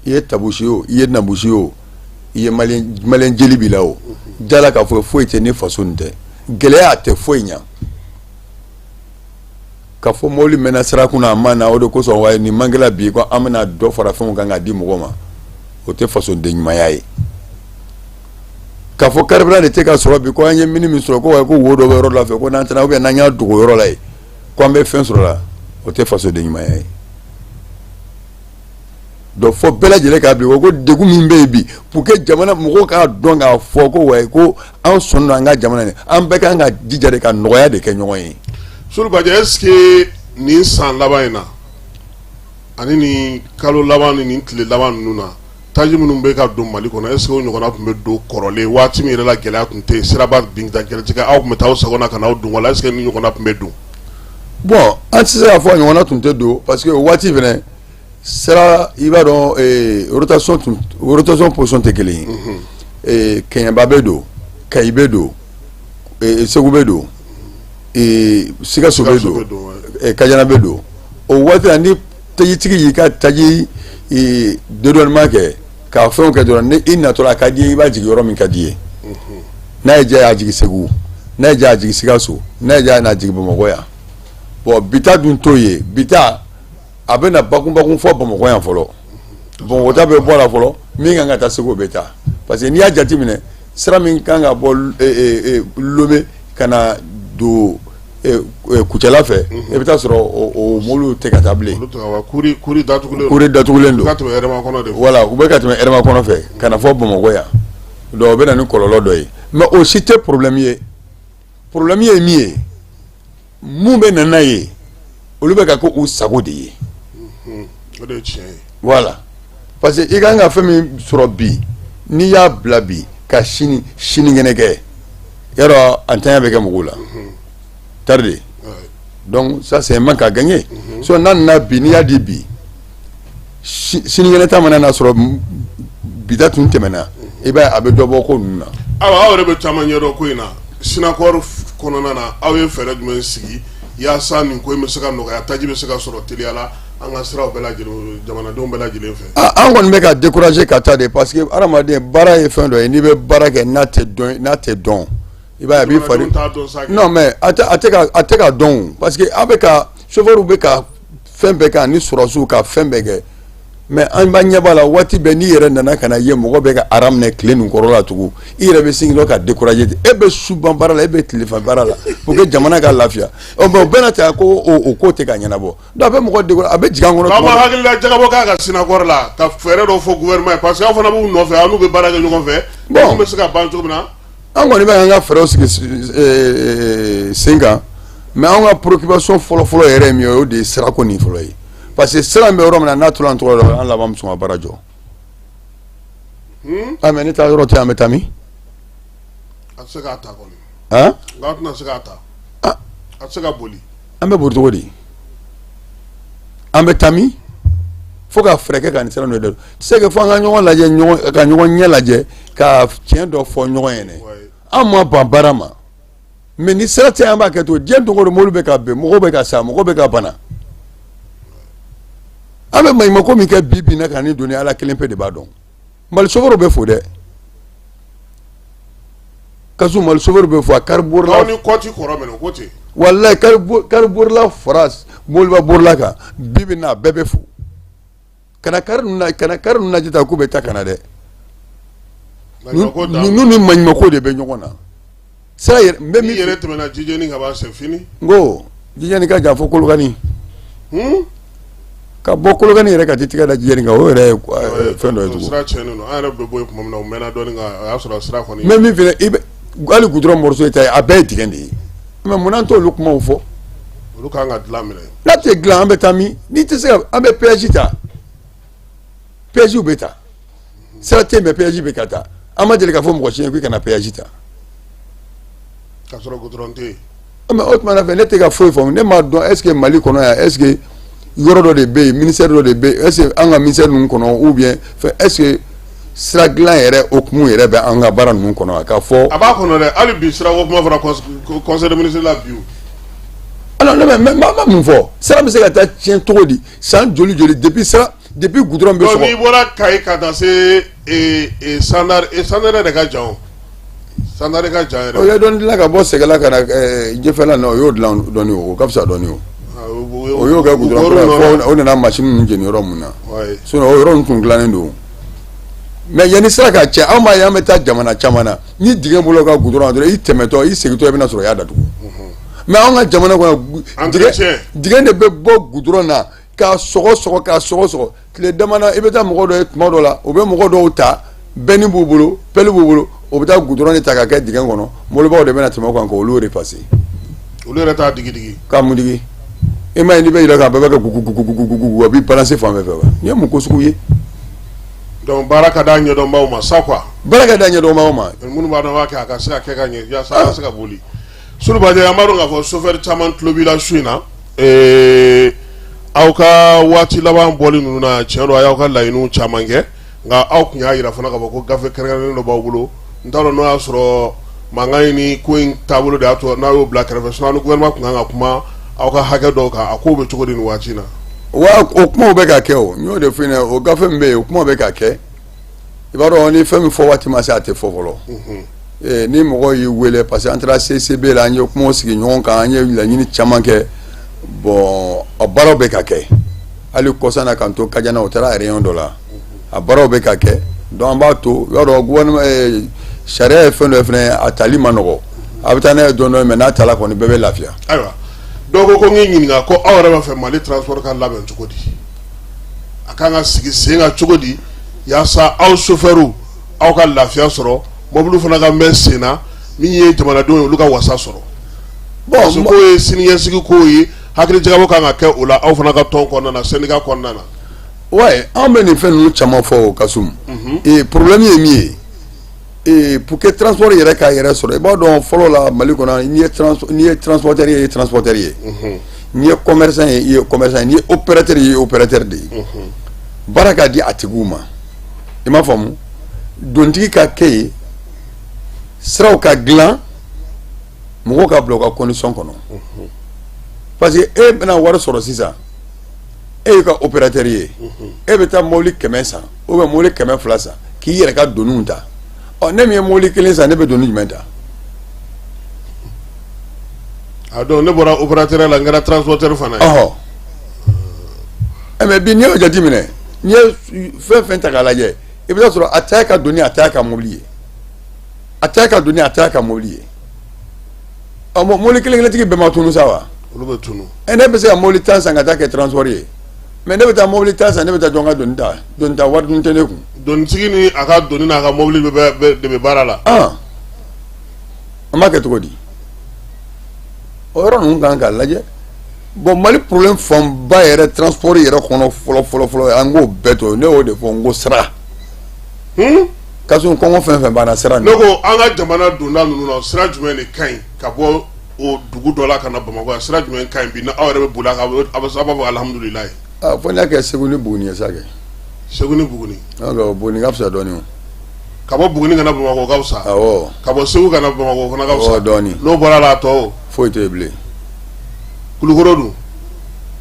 I ye tabusi o, i ye nabusi o, i ye malien jeli b'i la o, jala k'a fɔ foyi tɛ ni faso nin tɛ. Gɛlɛya tɛ foyi ɲa. Ka fɔ mobili mɛnna sira kunna, a ma na, o de kosɔn wa nin mankɛla bi ko an bɛna dɔ fara fɛnw kan k'a di mɔgɔw ma, o tɛ fasoden ɲumanya ye. K'a fɔ carburant de tɛ ka sɔrɔ bi, ko an ye mini min sɔrɔ, ko ko wo dɔ bɛ yɔrɔ dɔ fɛ, ko n'an taara ou bien n'an y'a dogo yɔrɔ la yen, ko an bɛ fɛn sɔrɔ la, o tɛ fasoden ɲumanya ye. Donc fɔ bɛɛ lajɛlen k'a bila ko degun min bɛ yen bi, pour que jamana mɔgɔw k'a dɔn k'a fɔ ko wa ko an sɔnna an ka jamana in, an bɛɛ kan ka jija de ka nɔgɔya de kɛ ɲɔgɔn ye. Sori Bajɛ, est ce que nin san laban in na ani nin kalo laban ni nin tile laban ninnu na, Taji minnu bɛ ka don Mali kɔnɔ est ce que o ɲɔgɔnna tun bɛ don kɔrɔlen waati min yɛrɛ la gɛlɛya tun tɛ yen siraba binta gɛlɛtigɛ aw tun bɛ taa aw sago na ka n'aw don wala est ce que nin ɲɔgɔnna tun bɛ don? Bon, an tɛ se k'a fɔ a ɲɔgɔnna tun tɛ don parce que o waati fana sira i b'a dɔn rotation tun rotation position tɛ kelen ye. Kɛɲɛba bɛ don, Kayi bɛ don, Segu bɛ don, Sikaso bɛ don, Kajana bɛ don. O waati la ni tajitigi y'i ka taji dédouanement kɛ ka fɛnw kɛ dɔrɔn, ni i natɔ a ka di i ye, i b'a jigin yɔrɔ min ka di i ye. N'a ye diya a jigin Segu, n'a ye diya a jigin Sikaso, n'a ye diya a n'a jigin Bamakɔ yan. Bon, bi ta dun t'o ye. Bi ta a bɛ na bakunbakun fɔ Bamakɔ yan fɔlɔ, Bamakɔ ta bɛ bɔ la fɔlɔ, min kan ka taa Segu o bɛ taa. Parce que n'i y'a jateminɛ, sira min kan ka bɔ Lome ka na don Kucala fɛ, i bɛ taa sɔrɔ o mobili tɛ ka taa bilen. Kuri datugulen don, voilà, u bɛ ka tɛmɛ Hɛrɛmakɔnɔ fɛ ka na fɔ Bamakɔ yan. Donc o bɛ na ni kɔlɔlɔ dɔ ye, mais o si tɛ problème ye. Problème ye min ye, mun bɛ na n'a ye, olu bɛ ka kɛ u sago de ye. O de ye tiɲɛ ye. Voilà, parce que i kan ka fɛn min sɔrɔ bi, n'i y'a bila bi ka sini sinikɛnɛ kɛ, yarɔ a ntanya bɛ kɛ mɔgɔw la tari de. Donc ça, c'est un manque à gagner. So n'a nana bi, n'i y'a di bi, sinikɛnɛ ta mana n'a sɔrɔ bi ta tun tɛmɛna, i b'a ye a bɛ dɔ bɔ ko ninnu na. Awa, aw yɛrɛ bɛ caman ɲɛdɔn ko in na Sinakɔri kɔnɔna na. Aw ye fɛɛrɛ jumɛn sigi yaasa nin ko in bɛ se ka nɔgɔya, taji bɛ se ka sɔrɔ teliya la an ka siraw bɛɛ lajɛlen, jamanadenw bɛɛ lajɛlen fɛ? An kɔni bɛ ka décourager ka taa de, parce que hadamaden baara ye fɛn dɔ ye, n'i bɛ baara kɛ n'a tɛ dɔn, n'a tɛ dɔn, i b'a ye a b'i fari. Non, mais a tɛ ka dɔn, parce que aw bɛ ka chauffeur bɛ ka fɛn bɛɛ kɛ ani sɔrɔdasiw ka fɛn bɛɛ kɛ, mais an b'a ɲɛ b'a la waati bɛɛ. N'i yɛrɛ nana ka na ye mɔgɔ bɛ ka rang minɛ tile nin kɔrɔ la tugun, i yɛrɛ bɛ sin ka décourager. E bɛ su ban baara la, e bɛ tile ban baara la pour que jamana ka lafiya. Ɔ bon, o bɛɛ n'a ta ko o ko tɛ ka ɲɛnabɔ. Donc a bɛ mɔgɔ décourager, a bɛ jigin an kɔnɔ. Aw ma hakilila jagabɔ k'a ka Sinakɔri la ka fɛɛrɛ dɔ fɔ gouvernement ye, parce que aw fana b'u nɔfɛ, aw n'u bɛ baara kɛ ɲɔgɔn fɛ. Bon, bɛ se ka ban cogo min na. An kɔni bɛ an ka fɛɛrɛw sigi sen kan, mais an ka préoccupation fɔlɔ-fɔlɔ yɛrɛ ye min ye, o de ye sirako nin fɔlɔ ye, parce que sira in bɛ yɔrɔ min na, n'a tora an tɔgɔ la, an laban bɛ sɔn ka baara jɔ. Ah, mais ne taa yɔrɔ tɛ, an bɛ taa min? A tɛ se k'a ta kɔni. Han? Nka aw tɛna se k'a ta. A tɛ se ka boli. An bɛ boli cogo di? An bɛ taa min? Fo ka fɛɛrɛ kɛ ka nin sira ninnu dɛ. C'est que fo an ka ɲɔgɔn lajɛ, ɲɔgɔn ka ɲɔgɔn ɲɛ lajɛ, ka tiɲɛ dɔ fɔ ɲɔgɔn ɲɛna. An ma ban baara ma, mais ni sira tɛ, an b'a kɛ cogo? Diɲɛ don o don mobili bɛ ka bin, mɔgɔw bɛ ka sa, mɔgɔw bɛ ka bana. An bɛ maɲumanko min kɛ bi bi in na ka nin don, Ala kelen pe de b'a dɔn. Mali chauffeur bɛ fo dɛ, kasu Mali chauffeur bɛ fo a kari borila. Aw ni kɔti kɔrɔ minɛ o ko ten. Walayi, kari borila fara mobili borila kan bi bi in na, a bɛɛ bɛ fo. Kana kari ninnu, kana kari ninnu lajɛ tan k'u bɛ taa ka na dɛ. Ninnu ni maɲumanko de bɛ ɲɔgɔn na. Sira yɛrɛ n bɛ min yɛrɛ tɛmɛna Jijɛni ka ban, c'est fini. N ko Jijɛni ka jan fo Kolokani. Ka bɔ Kolokani yɛrɛ ka t'i tigɛ da Jijɛni kan, o yɛrɛ ye fɛn dɔ ye tugun. Sira tiɲɛnen don. An yɛrɛ bɛ bɔ yen tuma min na, o mɛnna dɔɔnin, nka o y'a sɔrɔ sira kɔni. N bɛ min f'i i bɛ hali goudron morceau ye ta ye, a bɛɛ ye dingɛ de ye. Mais munna an t'olu kumaw fɔ? Olu kan ka dilan minɛ. N'a tɛ dilan, an bɛ taa min? N'i tɛ se ka, an bɛ péage ta, péage bɛ ta, sira tɛ yen, mais péage bɛ ka taa. An ma deli k'a fɔ mɔgɔ si ye k'i kana péage ta. K'a sɔrɔ goudron tɛ yen. Mais o tuma na fɛ, ne tɛ ka foyi faamu. Ne m'a dɔn, est ce que Mali kɔnɔ yan, est ce que yɔrɔ dɔ de bɛ yen, ministère dɔ de bɛ yen, est ce que an ka ministère ninnu kɔnɔ, ou bien fɛn, est ce que sira dilan yɛrɛ hokumu yɛrɛ bɛ an ka baara ninnu kɔnɔ k'a fɔ? A b'a kɔnɔ dɛ. Hali bi sirako kuma fɔra conseil des ministres la bi o. Alors ne bɛ ma mun fɔ? Sira bɛ se ka taa tiɲɛ cogo di san joli joli, depuis sira, depuis goudron bɛ sɔgɔ. N'i bɔra Kayi ka taa se Sandare, Sandare de ka jan o. Sandare ka jan yɛrɛ. O ye dɔɔni dilan ka bɔ Sɛgɛla ka na Jɛfɛla na, o y'o dilan dɔɔni, o ka fisa dɔɔni o. O y'o kɛ goudron kura, o nana machine ninnu jeni yɔrɔ min na. Sinon o yɔrɔ ninnu tun dilannen don. Mais yanni sira ka cɛ, anw b'a ye, an bɛ taa jamana caman na, ni dingɛ bolo ka goudron dɔrɔn, i tɛmɛtɔ, i segintɔ, i bɛna sɔrɔ i y'a datugu. Mais anw ka jamana kɔnɔ, dingɛ de bɛ bɔ goudron na k'a sɔgɔ sɔgɔ, k'a sɔgɔ sɔgɔ tile dama. I bɛ taa mɔgɔ dɔ ye tuma dɔ la, u bɛ mɔgɔ dɔw ta, benne b'u bolo, pelle b'u bolo, u bɛ taa goudron de ta ka kɛ dingɛ kɔnɔ, mobilibaw de bɛna tɛmɛ o kan k'olu repasser. Olu yɛrɛ t'a digi digi. K'a mun digi? E m'a ye, n'i bɛ yɛlɛ kan, a bɛɛ bɛ kɛ gugugugugugugu, a b'i balancer fan bɛɛ fɛ. Nin ye mun ko sugu ye? Donc baara ka d'a ɲɛdɔnbaw ma sa quoi. Baara ka d'a ɲɛdɔnbaw ma. Minnu b'a dɔn b'a kɛ, a ka se ka kɛ ka ɲɛ yaasa a ka se ka boli. Sori Bajɛ, an b'a dɔn k'a fɔ chauffeur caman tulo b'i la su in na. Aw ka waati laban bɔli ninnu na, tiɲɛ don, a y'aw ka laɲiniw caman kɛ, nka aw tun y'a jira fana k'a fɔ ko gafe kɛrɛnkɛrɛnnen dɔ b'aw bolo. N t'a dɔn n'o y'a sɔrɔ mankan in ni ko in taabolo de y'a to n'a y'o bila kɛrɛfɛ, sinon ni gouvernement tun kan ka kuma aw ka hakɛ dɔw kan, a kow bɛ cogo di nin waati in na? Wa o kumaw bɛ ka kɛ, o n y'o de f'i ɲɛna, o gafe min bɛ yen, o kuma bɛ ka kɛ. I b'a dɔn, ni fɛn min fɔ waati ma se, a tɛ fɔ fɔlɔ. Ni mɔgɔ y'i wele, parce que an taara CCB la, an ye kumaw sigi ɲɔgɔn kan, an ye laɲini caman kɛ. Bon, a baaraw bɛ ka kɛ. Hali kɔsa na, k'an to Kajana, o taara réunion dɔ la, a baaraw bɛ ka kɛ. Donc an b'a to, i b'a dɔn, gouvernement sariya ye fɛn dɔ ye fɛnɛ, a tali ma nɔgɔ, a bɛ taa n'a ye dɔɔnin dɔɔnin, mais n'a tala kɔni, bɛɛ bɛ lafiya. Ayiwa, dɔw ko n k'i ɲininka ko aw yɛrɛ b'a fɛ Mali transport ka labɛn cogo di, a kan ka sigi sen kan cogo di, yaasa aw chauffeurs aw ka lafiya sɔrɔ, mɔbiliw fana ka mɛn sen na, min ye jamanadenw ye, olu ka wasa sɔrɔ? Bon, parce que ko ye siniɲɛsigi ko ye, hakilijagabɔ kan ka kɛ o la aw fana ka tɔn kɔnɔna na, syndicat kɔnɔna na. Ouais, an bɛ nin fɛn ninnu caman fɔ o Kasum. Et problème ye min ye, et pour que transport yɛrɛ k'a yɛrɛ sɔrɔ, i b'a dɔn, fɔlɔ la Mali kɔnɔ, n'i ye transporteur ye, i ye transporteur ye, n'i ye commerçant ye, i ye commerçant ye, n'i ye opérateur ye, i ye opérateur de ye. Baara ka di a tigiw ma, i m'a faamu? Dontigi ka kɛ yen, siraw ka dilan, mɔgɔw ka bila u ka condition kɔnɔ, parce que e bɛna wari sɔrɔ sisan, e y'i ka opérateur ye, e bɛ taa mobili 100 san ou bien mobili 200 san k'i yɛrɛ ka doniw ta. Ɔ, ne min ye mobili kelen san, ne bɛ doni jumɛn ta? A donc ne bɔra opérateur la, n kɛra transporteur fana ye. Ɔhɔ, ɛ, mais bi, n'i y'o jateminɛ, n'i ye fɛn fɛn ta k'a lajɛ, i bɛ taa sɔrɔ a ta ka doni, a ta ka mobili ye, a ta ka doni, a ta ka mobili ye. Ɔ, mobili kelen kelentigi bɛɛ ma tunu sa wa? Olu bɛ tunu. Ɛ, ne bɛ se ka mobili 10 san ka taa kɛ transport ye, mais ne bɛ taa mobili 10 san, ne bɛ taa jɔn ka doni ta? Doni ta wari dun tɛ ne kun. Donitigi ni a ka doni n'a ka mobili bɛɛ de bɛ baara la. An b'a kɛ cogo di? O yɔrɔ ninnu kan k'a lajɛ. Bon, Mali problème fanba yɛrɛ, transport yɛrɛ kɔnɔ, fɔlɔ fɔlɔ fɔlɔ, an k'o bɛɛ to. Ne y'o de fɔ, n ko sira. Kasum, kɔngɔ fɛn fɛn banna, sira. Ne ko an ka jamana donda ninnu na, sira jumɛn de ka ɲi ka bɔ o dugu dɔ la ka na Bamakɔ yan? Sira jumɛn ka ɲi bi, aw yɛrɛ bɛ boli a kan, a b'a fɔ alihamudulilayi? Ah, fo n'i y'a kɛ Segu ni Buguni ye sa kɛ. Segu ni Buguni. Donc Buguni ka fisa dɔɔnin o. Ka bɔ Buguni ka na Bamakɔ, o ka fisa. Awɔ. Ka bɔ Segu ka na Bamakɔ, o fana ka fisa. Awɔ, dɔɔnin. N'o bɔra la, a tɔ? Foyi tɛ yen bilen. Kulukoro dun?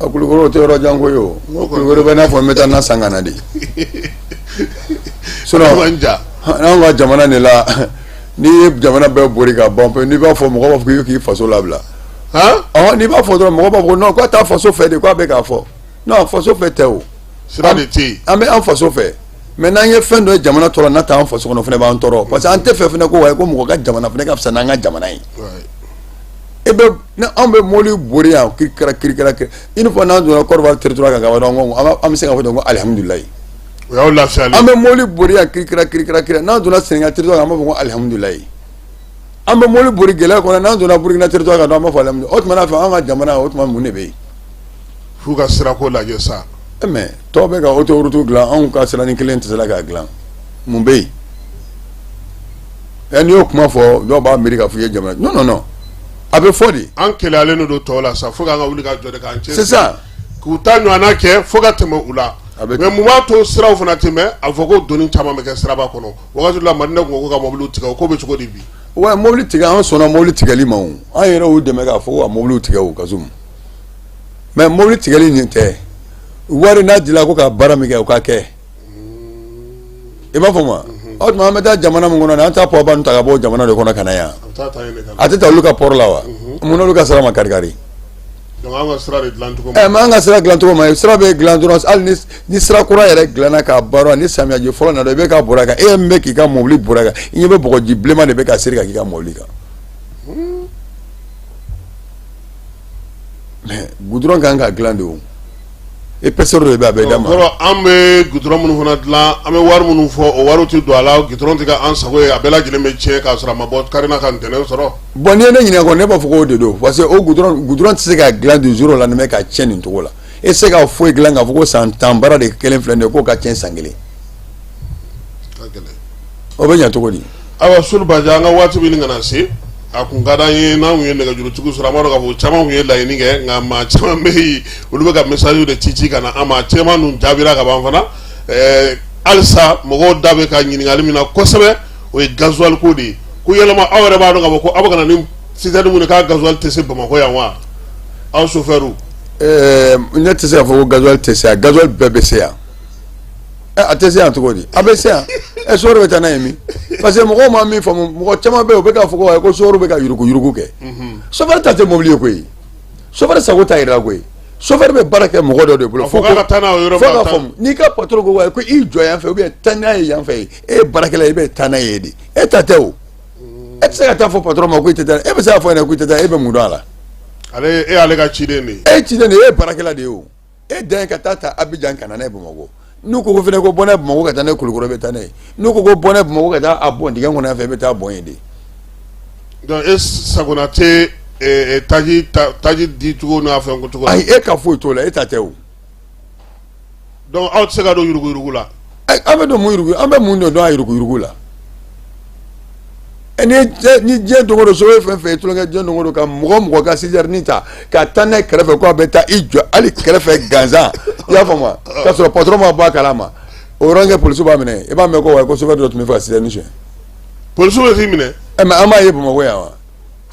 A, Kulukoro, o tɛ yɔrɔ jan ko ye o. N ko Kulukoro bɛ n'a fɔ n bɛ taa na san ka na de. Sinon anw ka jamana de la, n'i ye jamana bɛɛ bori ka ban pewu, n'i b'a fɔ, mɔgɔ b'a fɔ k'i k'i faso labila. Ɔhɔn, n'i b'a fɔ dɔrɔn, mɔgɔ b'a fɔ non, k'a t'a faso fɛ de, k'a bɛ k'a fɔ. Non, faso fɛ tɛ o. Sira de tɛ yen. An bɛ an faso fɛ, mais n'an ye fɛn dɔ ye jamana tɔ la, n'a t'an faso kɔnɔ, o fana b'an tɔɔrɔ, parce que an tɛ fɛ fana ko wayi, ko mɔgɔ ka jamana fana ka fisa n'an ka jamana ye. E bɛ anw bɛ mobili bori yan, kirikara kirikara, une fois n'an donna Côte d'Ivoire territoire kan ka ban dɔrɔn, an bɛ se k'a fɔ dɔrɔn ko alihamudulilayi. O y'aw lafiyalen. An bɛ mobili bori yan, kirikara kirikara kirikara, n'an donna Sénégal territoire kan, an b'a fɔ ko alihamudulilayi. An bɛ mobili bori gɛlɛya kɔnɔ, n'an donna Burkina territoire kan, an b'a fɔ alihamudulilayi. O tuma n'a fɛ an ka jamana, o tuma mun de bɛ yen? F'u ka sirako lajɛ sa. Mais tɔw bɛ ka autoroute dilan, anw ka siranin kelen tɛ se k'a dilan, mun bɛ yen? Ɛ, n'i y'o kuma fɔ, dɔw b'a miiri k'a fɔ i ye jamana. Non, non, non, a bɛ fɔ de. An kɛlɛyalen don tɔw la sa, fo k'an ka wuli ka jɔ de, k'an cɛ. C'est ça. K'u ta ɲɔgɔnna kɛ fo ka tɛmɛ u la. Mais mun b'a to siraw fana tɛ mɛn? A fɔ ko doni caman bɛ kɛ siraba kɔnɔ wagati la. Madina kun ko ka mɔbiliw tigɛ, o ko bɛ cogo di bi? Wa mobili tigɛ, an sɔnna mobili tigɛli ma o. An yɛrɛ y'u dɛmɛ k'a fɔ ko ka mobiliw tigɛ o, Kasum. Mais mobili tigɛli nin tɛ wari n'a dila ko ka baara min kɛ, o ka kɛ, i b'a fɔ ma. O tuma an bɛ taa jamana min kɔnɔ, an taa pɔba ta ka bɔ jamana de kɔnɔ ka na yan, a tɛ taa olu ka port la wa? Mun n'olu ka sira ma kari kari? An ka sira de dilancogo ma. Mais an ka sira dilancogo ma, sira bɛ dilan dɔrɔn, hali ni sira kura yɛrɛ dilanna k'a baara, ni samiyaji fɔlɔ nana, i bɛ ka bɔrɛ kan, e min bɛ k'i ka mobili bɔrɛ kan, i ɲɛ bɛ bɔgɔji bilenman de bɛ ka seri ka k'i ka mobili kan. Mais goudron kan ka dilan de o, épaisseur de bɛ a bɛ d'a ma. Kɔrɔ, an bɛ goudron minnu fana dilan, an bɛ wari minnu fɔ, o wariw tɛ don a la, goudron tɛ kɛ an sago ye, a bɛɛ lajɛlen bɛ tiɲɛ k'a sɔrɔ a ma bɔ karina ka ntɛnɛn sɔrɔ. Bon, n'i ye ne ɲininka kɔni, ne b'a fɔ k'o de don, parce que o goudron tɛ se ka dilan du jour au lendemain ka tiɲɛ nin cogo la. E tɛ se ka foyi dilan k'a fɔ ko san 10 baara de kelen filɛ nin ye, k'o ka tiɲɛ san kelen. O bɛ ɲɛ cogo di? Ayiwa, Sulu Bajɛ, an ka waati bɛ ɲini ka na se. A kun ka d'an ye n'an tun ye nɛgɛjurutigiw sɔrɔ. An b'a dɔn k'a fɔ caman tun ye laɲini kɛ, nka maa caman bɛ yen, olu bɛ ka message de ci ci ka na an ma. Caman dun jaabira ka ban fana. Halisa mɔgɔw da bɛ ka ɲininkali min na kosɛbɛ, o ye gasoil ko de ye, ko yalama aw yɛrɛ b'a dɔn k'a fɔ ko aw bɛ ka na ni citerne mun ye, k'a gasoil tɛ se Bamakɔ yan wa, aw chauffeur? Ne tɛ se k'a fɔ ko gasoil tɛ se yan. Gasoil bɛɛ bɛ se yan. A tɛ se yan cogo di? A bɛ se yan. Chauffeur bɛ taa n'a ye min? Parce que mɔgɔw ma min faamu, mɔgɔ caman bɛ yen, u bɛ k'a fɔ ko ayi, ko chauffeur bɛ ka yurugu yurugu kɛ. Chauffeur ta tɛ mobili ye koyi, chauffeur sago t'a yɛrɛ la koyi. Chauffeur bɛ baara kɛ mɔgɔ dɔ de bolo. Fo k'a ka taa n'a ye o yɔrɔ fo ka faamu, n'i ka patron ko ko i jɔ yan fɛ ou bien taa n'a ye yan fɛ, e ye baarakɛla ye, i bɛ taa n'a ye de. E ta tɛ o. E tɛ se ka taa fɔ patron ma ko i tɛ taa. E bɛ se k'a fɔ ɲɛna ko i tɛ taa, e bɛ mun dɔn a la? Ale, e y'ale ka ciden de ye. E ye ciden de ye, e ye baarakɛla de ye o. E dan ye ka taa ta Abidjan ka na n'a ye Bamakɔ. N'u ko ko fɛnɛ ko bɔ n'a ye Bamakɔ ka taa n'a ye Kulukɔrɔ, i bɛ taa n'a ye. N'u ko ko bɔ n'a ye Bamakɔ ka taa a bɔn dingɛ kɔnɔ yan fɛ, i bɛ taa bɔn yen de. Donc e sagona tɛ taji di cogo n'a fɛn ko cogo la. Ayi, e ka foyi t'o la, e ta tɛ o. Donc aw tɛ se ka don yuruguyurugu la. An bɛ don mun yurugu? An bɛ mun de dɔn a yuruguyurugu la? Ni diɲɛ don o don, so ye fɛn fɛn ye tulonkɛ diɲɛ don o don, ka mɔgɔ mɔgɔ ka citerne ta ka taa n'a ye kɛrɛfɛ, ko a bɛ taa i jɔ hali kɛrɛfɛ gansan, i y'a faamu wa, k'a sɔrɔ patron ma bɔ a kalama, o yɔrɔnin kɛ polisiw b'a minɛ. I b'a mɛn ko wa ko chauffeur dɔ tun bɛ fɛ ka citerne suɲɛ. Polisiw bɛ t'i minɛ? Ɛ, mais an b'a ye Bamakɔ yan wa,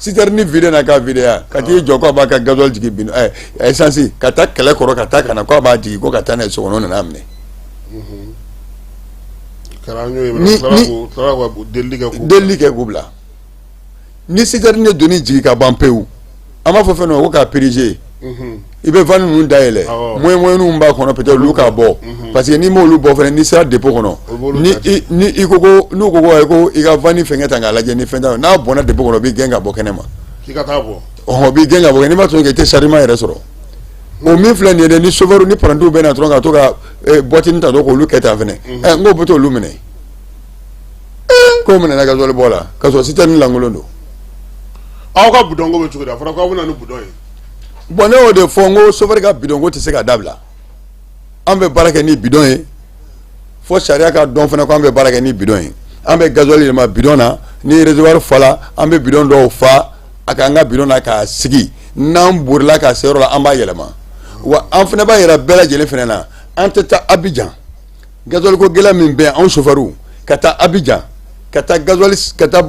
citerne vide na k'a vide yan, ka t'i jɔ ko a b'a ka gasoil jigin bin, essence, ka taa kɛlɛ kɔrɔ, ka taa ka na ko a b'a jigin ko ka taa n'a ye so kɔnɔ, o nana a minɛ. Delili kɛ k'u bila. Ni citerne ye doni jigin ka ban pewu, an b'a fɔ fɛn dɔ ma ko k'a purger. I bɛ vanne ninnu dayɛlɛ, moyen moyenninw b'a kɔnɔ, peut-être olu k'a bɔ, parce que n'i m'olu bɔ fɛnɛ, n'i sera dépôt kɔnɔ, ni i ko ko n'u ko ko ko i ka vanne fɛngɛ ta k'a lajɛ ni fɛn t'a, n'a bɔnna dépôt kɔnɔ, o b'i gɛn ka bɔ kɛnɛ ma. K'i ka taa bɔ. Ɔhɔn, o b'i gɛn ka bɔ. N'i ma sɔn kɛ, i tɛ chargement yɛrɛ sɔrɔ. O min filɛ nin ye dɛ, ni chauffeur ni parantiw bɛ na dɔrɔn ka to ka boîte ta dɔrɔn k'olu kɛ tan fɛnɛ, n k'o bɛ t'olu minɛ k'o minɛna gasoil bɔ la, k'a sɔrɔ citerne lankolon don. Aw ka bidon ko bɛ cogo di? A fɔra k'aw bɛ na ni bidon ye. Bon, ne y'o de fɔ n ko chauffeur ka bidon ko tɛ se ka dabila. An bɛ baara kɛ ni bidon ye fo sariya ka dɔn fana ko an bɛ baara kɛ ni bidon ye. An bɛ gasoil yɛlɛma bidon na. Ni réservoir fala, an bɛ bidon dɔw fa a k'an ka bidon na k'a sigi. N'an bolila ka se yɔrɔ la, an b'a yɛlɛma. Wa an fana b'a yira bɛɛ lajɛlen fana na, an tɛ taa Abidjan, gasoil ko gɛlɛya min bɛ yan, anw chauffeur ka taa Abidjan ka taa gasoil ka taa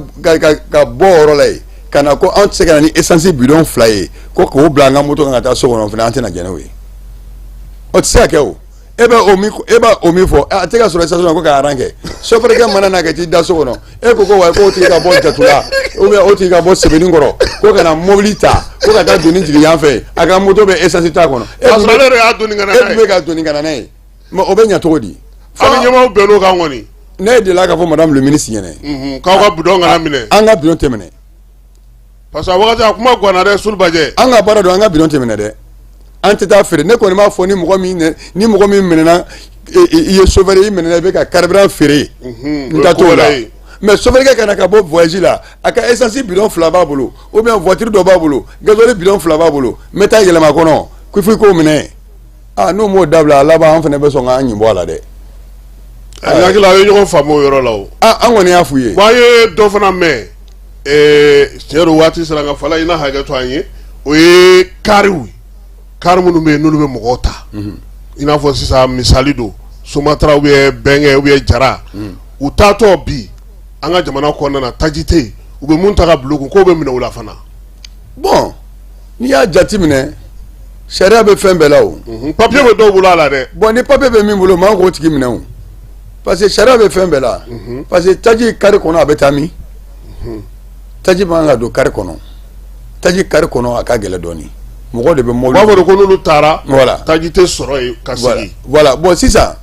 ka bɔ o yɔrɔ la yen ka na ko an tɛ se ka na ni essence bidon 2 ye ko k'o bila an ka moto kan ka taa so kɔnɔ fana, an tɛna jɛn n'o ye. O tɛ se ka kɛ o. E bɛ o min, e b'a o min fɔ, a tɛ ka sɔrɔ station na ko ka rang kɛ. Chauffeur kɛ mana na ka t'i da so kɔnɔ, e ko ko wa k'o tigi ka bɔ Jatula ou bien o tigi ka bɔ Sebenikɔrɔ ko ka na mobili ta ko ka taa doni jigin yan fɛ, a ka moto bɛ essence t'a kɔnɔ. E dun bɛ y'a doni ka na n'a ye. E dun bɛ ka doni ka na n'a ye, mais o bɛ ɲɛ cogo di? Aw ni ɲɛmaaw bɛnn'o kan kɔni. Ne delila k'a fɔ madame le ministre ɲɛna. K'aw ka bidon kana minɛ. An ka bidon tɛ minɛ. Parce que a wagati a kuma ganna dɛ, Sulubajɛ. An ka baara don, an ka bidon tɛ minɛ dɛ. An tɛ taa feere. Ne kɔni b'a fɔ, ni mɔgɔ min minɛna, i ye chauffeur ye, i minɛna i bɛ ka carburant feere, n ta t'o la. Mais chauffeur kɛ ka na ka bɔ voyage la, a ka essence bidon 2 b'a bolo ou bien voiture dɔ b'a bolo, gasoil bidon 2 b'a bolo, n bɛ taa yɛlɛma kɔnɔ ko fo i k'o minɛ. Aa, n'u m'o dabila, a laban an fana bɛ sɔn k'an ɲin bɔ a la dɛ. A hakili la, a ye ɲɔgɔn faamu o yɔrɔ la o. Aa, an kɔni y'a f'u ye. Bon, an ye dɔ fana mɛn, tiɲɛ don, waati sera, nka fala i n'a hakɛ to an ye, o ye kariw ye, kari minnu bɛ yen n'olu bɛ mɔgɔw ta, i n'a fɔ sisan misali don, Somatra ou bien Bɛnkɛ ou bien Jara, u taatɔ bi an ka jamana kɔnɔna na, taji tɛ yen, u bɛ mun ta ka bila u kun k'o bɛ minɛ u la fana. Bon, n'i y'a jateminɛ, sariya bɛ fɛn bɛɛ la o. Papier bɛ dɔw bolo a la dɛ. Bon, ni papier bɛ min bolo, maa k'o tigi minɛ o, parce que sariya bɛ fɛn bɛɛ la. Parce que taji kari kɔnɔ, a bɛ taa min? Taji man kan ka don kari kɔnɔ. Taji kari kɔnɔ, a ka gɛlɛn dɔɔnin. Mɔgɔ de bɛ mobili. U b'a fɔ ko n'olu taara. Voilà. Taji tɛ sɔrɔ yen ka segin. Voilà, bon, sisan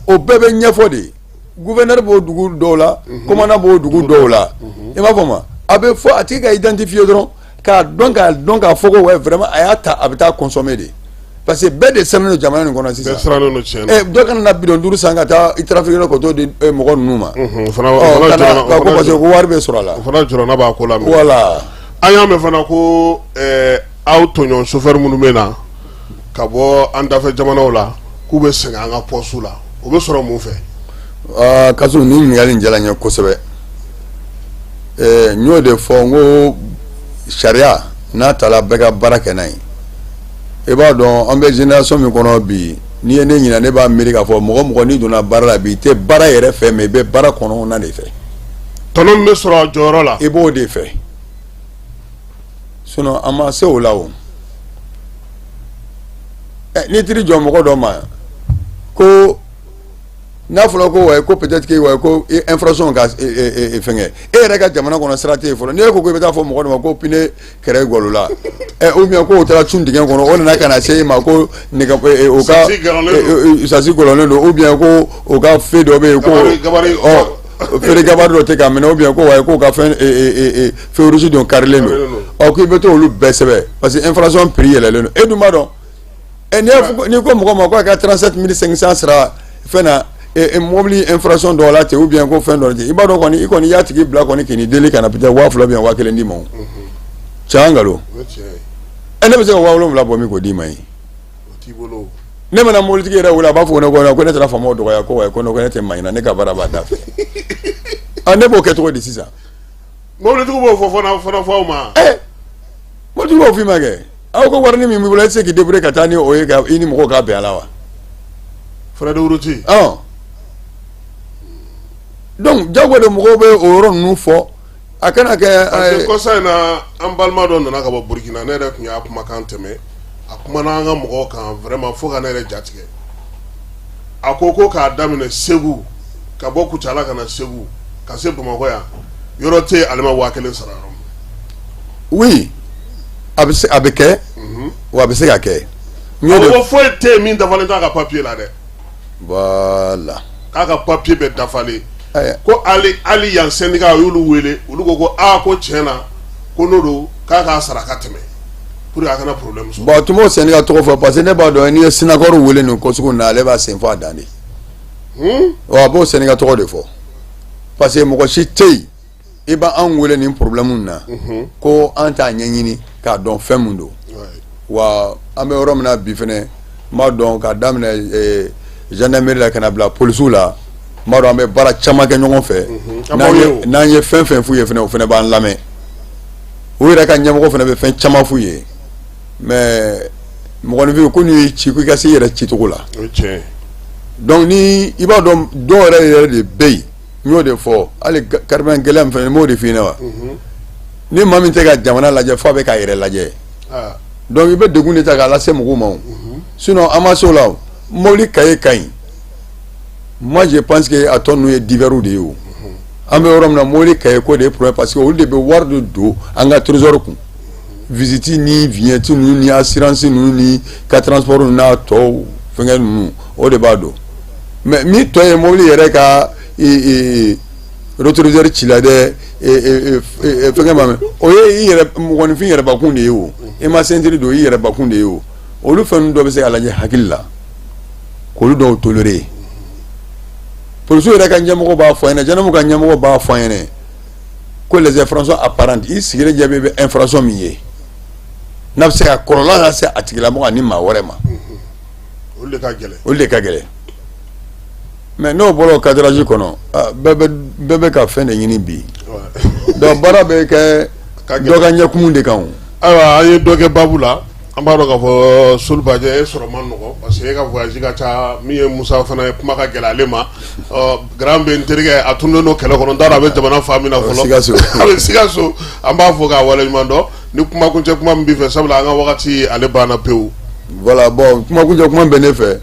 o bɛɛ bɛ ɲɛfɔ de. Gouverneur b'o dugu dɔw la, commandant b'o dugu dɔw la, i m'a fɔ ma, a bɛ fɔ a tigi ka identifier dɔrɔn k'a dɔn k'a fɔ ko ouais, vraiment, a y'a ta, a bɛ taa consommer de, parce que bɛɛ de sirannen don jamana nin kɔnɔ sisan. Bɛɛ sirannen don, tiɲɛ na. Dɔ kana na bidon 5 san ka taa i trafic yɔrɔ ka t'o di mɔgɔ ninnu ma. O fana o fana jɔrɔna. Ko parce que ko wari bɛ sɔrɔ a la. O fana jɔrɔna b'a ko la. Voilà. An y'a mɛn fana ko aw tɔɲɔgɔn chauffeur minnu bɛ na ka bɔ an dafɛ jamanaw la, k'u bɛ sɛgɛn an ka poste la, o bɛ sɔrɔ mun fɛ? Aa, Kasu, nin ɲininkali in diyara n ye kosɛbɛ. N y'o de fɔ n ko sariya n'a tala bɛɛ ka baara kɛ n'a ye. I b'a dɔn an bɛ génération min kɔnɔ bi, n'i ye ne ɲininka, ne b'a miiri k'a fɔ mɔgɔ mɔgɔ n'i donna baara la bi, i tɛ baara yɛrɛ fɛ, mais i bɛ baara kɔnɔna de fɛ. Tɔnɔ min bɛ sɔrɔ a jɔyɔrɔ la, i b'o de fɛ. Sinon an ma se o la o. N'i taar'i jɔ mɔgɔ dɔ ma ko n'a fɔra ko ouais, ko peut-être que ouais, ko infraction ka fɛngɛ, e yɛrɛ ka jamana kɔnɔ sira tɛ yen fɔlɔ. N'e ko ko i bɛ taa fɔ mɔgɔ dɔ ma ko pneu kɛrɛ gɔlɔla ɛ, ou bien ko o taara cun dingɛ kɔnɔ, o nana ka na se e ma ko nɛgɛ o ka sasi gɔlɔlen don, ou bien ko o ka feu dɔ bɛ yen ko ɔ feu de gabarit dɔ tɛ ka minɛ, ou bien ko ouais, k'o ka fɛn feu rouge dɔ karilen don, ɔ k'i bɛ t'olu bɛɛ sɛbɛn parce que infraction prix yɛlɛlen don, e dun b'a dɔn. N'i ko mɔgɔ ma k'a ka 37 500 sara fɛn na, mobili infraction dɔw la ten, ou bien ko fɛn dɔ ten, i b'a dɔn kɔni, i kɔni y'a tigi bila kɔni k'i ni deli ka na peut-être 2000 ou bien 1000 d'i ma. O tiɲɛ nkalon? Ɛ, ne bɛ se ka 7000 bɔ min k'o d'i ma ye? Ne mana mobilitigi yɛrɛ wele, a b'a fɔ ne ko ne taara faamaw dɔgɔya, ko ko ne tɛ maa ɲɛna, ne ka baara b'a da fɛ. A ne b'o kɛ cogo di sisan? Mobilitigiw b'o fɔ fana fɔ aw ma? Ɛ, mobilitigiw b'o f'i ma kɛ. Aw ko wari min b'i bolo, e tɛ se k'i débrouiller ka taa ni o ye ka i ni mɔgɔw ka bɛn a la wa? Frais de route. Ɔn, donc jago de mɔgɔw bɛ o yɔrɔ ninnu fɔ, a kana kɛ. Parce que kɔsa in na, an balima dɔ nana ka bɔ Burukina, ne yɛrɛ tun y'a kumakan tɛmɛ, a kumana an ka mɔgɔw kan vraiment fo ka ne yɛrɛ jatigɛ. A ko ko k'a daminɛ Segu, ka bɔ Kucala ka na Segu, ka se Bamakɔ yan, yɔrɔ tɛ yen ale ma 1000 sara yɔrɔ min. Oui, a bɛ se, a bɛ kɛ wa, a bɛ se ka kɛ. A ko foyi tɛ yen min dafalen t'a ka papier la dɛ. Voilà. K'a ka papier bɛɛ dafalen. Ko hali hali yan syndicat, a y'olu wele, olu ko ko aa, ko tiɲɛ na, ko n'o don, k'a k'a sara ka tɛmɛ pour que a kana problème sɔrɔ. Bon, tun b'o syndicat tɔgɔ fɔ parce que ne b'a dɔn n'i ye Sinakɔrɔ wele nin ko sugu na, ale b'a sen fɔ a dan de. Wa a b'o syndicat tɔgɔ de fɔ parce que mɔgɔ si tɛ yen i b'an wele nin problème na ko an t'a ɲɛɲini k'a dɔn fɛn mun don. Wa an bɛ yɔrɔ min na bi fɛnɛ, n b'a dɔn k'a daminɛ gendarmerie la ka na bila polisiw la, n b'a dɔn an bɛ baara caman kɛ ɲɔgɔn fɛ. N'an ye fɛn fɛn f'u ye fɛnɛ, o fɛnɛ b'an lamɛn. U yɛrɛ ka ɲɛmɔgɔ fɛnɛ bɛ fɛn caman f'u ye. Mais mɔgɔninfin ko n'i y'i ci, ko i ka se i yɛrɛ cicogo la. Donc ni i b'a dɔn dɔw yɛrɛ yɛrɛ de bɛ yen, n y'o de fɔ, hali carburant gɛlɛya min fɛnɛ, n b'o de f'i ɲɛna wa. Ni maa min tɛ ka jamana lajɛ f'a bɛ k'a yɛrɛ lajɛ, donc i bɛ degun de ta k'a lase mɔgɔw ma o. Sinon an ma se o la o. Mobili cahier ka ɲi, moi je pense que a tɔ ninnu ye divers de ye o. An bɛ yɔrɔ min na, mobili cahier ko de ye problème parce que olu de bɛ wari de don an ka trésor kun, visite ni vignette ninnu ni assurance ninnu ni ka transport ninnu n'a tɔw fɛngɛ ninnu, o de b'a don. Mais min tɔ ye mobili yɛrɛ ka rétroviseur ci la dɛ, fɛngɛ ma mɛn, o ye i yɛrɛ mɔgɔninfin yɛrɛbakun de ye o. I ma ceinture don, i yɛrɛbakun de ye o. Olu fɛn ninnu dɔ bɛ se ka lajɛ hakili la k'olu dɔw tolérer. Polisiw yɛrɛ ka ɲɛmɔgɔ b'a fɔ an ɲɛna, gendarme ka ɲɛmɔgɔ b'a fɔ an ɲɛna ko les infractions apparentes, i sigilen ɲɛ bɛ infraction min ye n'a bɛ se ka kɔlɔlɔ lase a tigilamɔgɔ ani maa wɛrɛ ma. Olu de ka gɛlɛn. Olu de ka gɛlɛn. Mais n'o bɔra o cadrage kɔnɔ, bɛɛ bɛ ka fɛn de ɲini bi, donc baara bɛ kɛ dɔ ka ɲɛkumu de kan o. Ayiwa, an ye dɔ kɛ baabu la. An b'a dɔn k'a fɔ Solubajɛ, e sɔrɔ man nɔgɔ parce que e ka voyage ka ca. Min ye Musa fana ye, kuma ka gɛlɛn ale ma. Ɔ grand bɛ n terikɛ, a tununnen don kɛlɛ kɔnɔ, n t'a dɔn a bɛ jamana fan min na fɔlɔ. Sikaso. A bɛ Sikaso. An b'a fɔ k'a waleɲuman dɔn. Ni kumakuncɛ kuma min b'i fɛ, sabula an ka wagati ale banna pewu. Voilà, bon, kumakuncɛ kuma bɛ ne fɛ,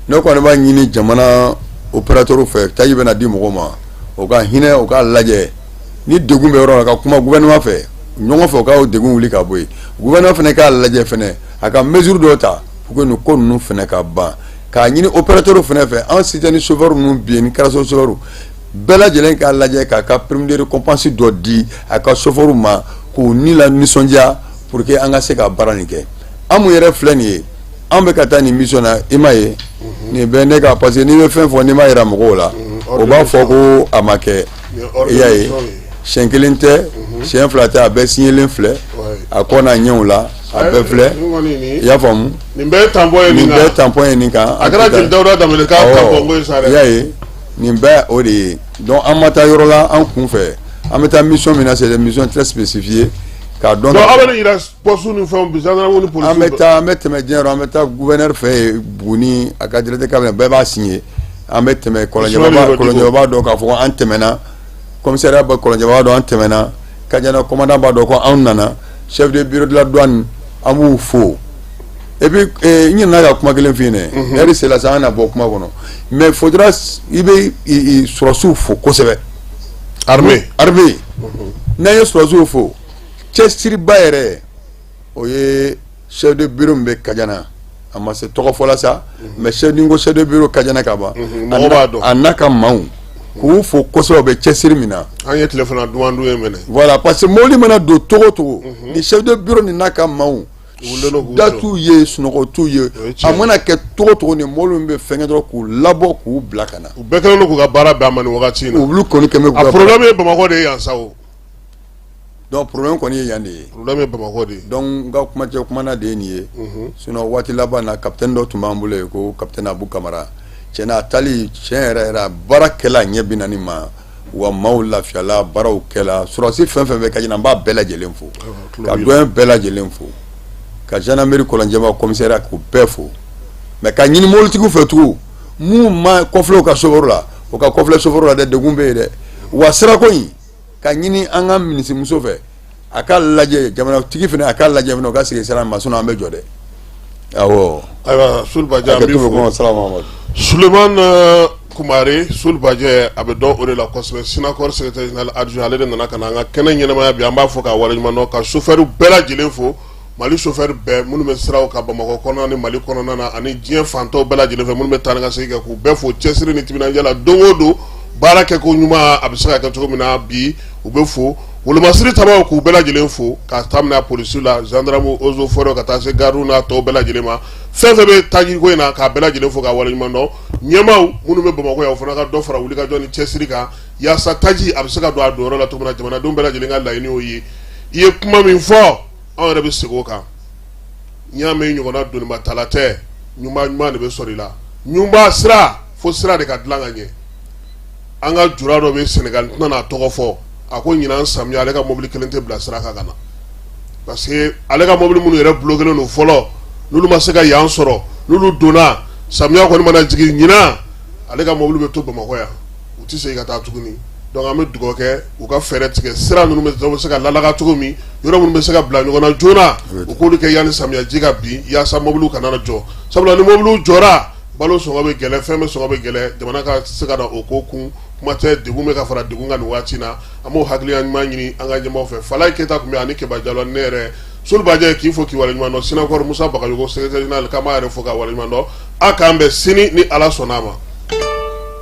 ne kɔni b'a ɲini jamana opérateur fɛ, taji bɛna di mɔgɔw ma, o ka hinɛ, o k'a lajɛ ni degun bɛ yɔrɔ la, ka kuma gouvernement fɛ ɲɔgɔn fɛ, o ka degun wuli ka bɔ yen. Gouvernement fana k'a lajɛ fɛnɛ, a ka mesure dɔw ta pour que nin ko ninnu fɛnɛ ka ban. K'a ɲini opérateur fɛnɛ fɛ, an citerne chauffeur ninnu bi ni caleçon chauffeur bɛɛ lajɛlen k'a lajɛ k'a ka prime de récompense dɔ di a ka chauffeur ma k'u ni la nisɔndiya pour que an ka se ka baara nin kɛ. An mun yɛrɛ filɛ nin ye, an bɛ ka taa nin mission na, i m'a ye nin bɛ ne ka, parce que n'i bɛ fɛn fɔ, n'i m'a yira mɔgɔw la, o b'a fɔ ko a ma kɛ. I y'a ye, siɲɛ kelen tɛ, siɲɛ fila tɛ, a bɛɛ signelen filɛ, a kɔ n'a ɲɛw la, a bɛɛ filɛ, i y'a faamu. Nin bɛɛ ye tampon ye nin kan, nin bɛɛ ye tampon ye nin kan. A kɛra jeli Dawuda Danbele ka tampon ko ye sa dɛ. I y'a ye, nin bɛɛ o de ye. Donc an ma taa yɔrɔ la an kun fɛ. An bɛ taa mission min na, c'est des missions très spécifiées k'a dɔn. Donc aw bɛ ne yira poste ni fɛnw, gendarme ni policiers. An bɛ taa, an bɛ tɛmɛ diɲɛ yɔrɔ, an bɛ taa gouverneur fɛ yen Buguni, a ka directeur cabinet bɛɛ b'a signé. An bɛ tɛmɛ Kɔlɔnjɛba, Kɔlɔnjɛba b'a dɔn k'a fɔ ko an tɛmɛna, commissariat bɛ Kɔlɔnjɛba b'a dɔn an tɛmɛna, Kadiana commandant b'a dɔn ko anw nana, chef de bureau de la douane, an b'u fo. Et puis n ɲinɛna ka kuma kelen f'i ɲɛna, heure sera sa, an na bɔ kuma kɔnɔ, mais faudra i bɛ sɔrɔsiw fo kosɛbɛ. Armée. Armée, n'an ye sɔrɔsiw fo, cɛsiriba yɛrɛ, o ye chef de bureau min bɛ Kadiana, a ma se tɔgɔ fɔ la sa, mais chef ni ko chef de bureau Kadiana ka ban, mɔgɔ b'a dɔn. A n'a ka maaw, k'u fo kosɛbɛ, u bɛ cɛsiri min na. An ye tile fana duman dun ye minɛ. Voilà, parce que mobili mana don togo togo, ni chef de bureau ni n'a ka maaw, da t'u ye, sunɔgɔ t'u ye, a mana kɛ togo togo, ni mobili min bɛ fɛnkɛ dɔrɔn, k'u labɔ k'u bila ka na. U bɛɛ kɛlen don k'u ka baara bɛn a ma nin wagati in na. Olu kɔni kɛn bɛ k'u ka. A problème ye Bamakɔ de ye yan sa o. Donc problème kɔni ye yan de ye. Problème ye Bamakɔ de ye. Donc n ka kumacɛ kumana de ye nin ye. Sinon waati laban na, capitaine dɔ tun b'an bolo yen ko capitaine Abu Kamara, tiɲɛna a taali, tiɲɛ yɛrɛ yɛrɛ, a baara kɛla ɲɛ 40 ma, wa maaw lafiyala, baaraw kɛla. Sɔrɔsi fɛn fɛn bɛ Kajina, n b'a bɛɛ lajɛlen fo, ka doyen bɛɛ lajɛlen fo, ka gendarmerie Kɔlɔnjɛba commissariat k'u bɛɛ fo, mais ka ɲini mobilitigiw fɛ tugun, mun ma kɔfilɛ u ka chauffeur la, o ka kɔfilɛ chauffeur la dɛ, degun bɛ yen dɛ. Wa sirako in, ka ɲini an ka minisimuso fɛ, a ka lajɛ, jamanatigi fana a ka lajɛ fana, o ka segin sira ma, sinon an bɛ jɔ dɛ, awɔ. Ayiwa, Solibajɛ, an b'i fo. Sulemani Kumare Solibajɛ, a bɛ dɔn o de la kosɛbɛ, Sinakɔri secrétaire général adjoint, ale de nana ka na an ka kɛnɛ ɲɛnamaya bi. An b'a fɔ k'a waleɲuman dɔn, ka chauffeur bɛɛ lajɛlen fo, Mali chauffeur bɛɛ minnu bɛ siraw kan Bamakɔ kɔnɔna ni Mali kɔnɔna na ani diɲɛ fantɔw bɛɛ lajɛlen fɛ, minnu bɛ taa ni ka segin kɛ, k'u bɛɛ fo cɛsiri ni timinandiya la don o don, baara kɛ ko ɲuman a bɛ se ka kɛ cogo min na bi, u bɛ fo. Wolomasiri tabaw, k'u bɛɛ lajɛlen fo, ka taa polisiw la, gendarme, eaux et forêts, ka taa se gardiw n'a tɔw bɛɛ lajɛlen ma, fɛn fɛn bɛ tajiko in na, k'a bɛɛ lajɛlen fo k'a waleɲuman dɔn. Ɲɛmaaw minnu bɛ Bamakɔ yan, o fana ka dɔ fara wulikajɔ ni cɛsiri kan yaasa taji a bɛ se ka don a donyɔrɔ la cogo min na. Jamanadenw bɛɛ lajɛlen ka laɲini y'o ye. I ye kuma min fɔ, anw yɛrɛ bɛ segin o kan. N'i y'a mɛn ɲɔgɔnna donibatala tɛ, ɲuman ɲuman de bɛ sɔrɔ i la. Ɲuman sira fo sira de ka dilan ka ɲɛ. An ka jura dɔ bɛ Sénégal, n tɛna n'a tɔgɔ fɔ, a ko ɲinan samiya ale ka mobili kelen tɛ bila sira kan ka na, parce que ale ka mobili minnu yɛrɛ bloqué don fɔlɔ, n'olu ma se ka yan sɔrɔ, n'olu donna samiya kɔni mana jigin ɲinan, ale ka mobili bɛ to Bamakɔ yan, u tɛ segin ka taa tuguni. Donc an bɛ dugawu kɛ u ka fɛɛrɛ tigɛ, sira ninnu bɛ se ka lalaga cogo min, yɔrɔ minnu bɛ se ka bila ɲɔgɔn na joona, u k'olu kɛ yanni samiya ji ka bin, yaasa mobiliw kana na jɔ, sabula ni mobiliw jɔra, balo sɔngɔ bɛ gɛlɛn, fɛn bɛ sɔngɔ bɛ gɛlɛn, jamana ka se ka na o ko kun. Kuma tɛ, degun bɛ ka fara degun kan nin waati na. An b'o hakilina ɲuman ɲini an ka ɲɛmaaw fɛ. Falaye Keyita tun bɛ ani Keba Jalo, ne yɛrɛ Solibajɛ k'i fo k'i waleɲuman dɔn. Sinakɔrɔ Musa Bagayogo, secrétaire général, k'an b'a yɛrɛ fo k'a waleɲuman dɔn. A k'an bɛn sini ni Ala sɔnna a ma.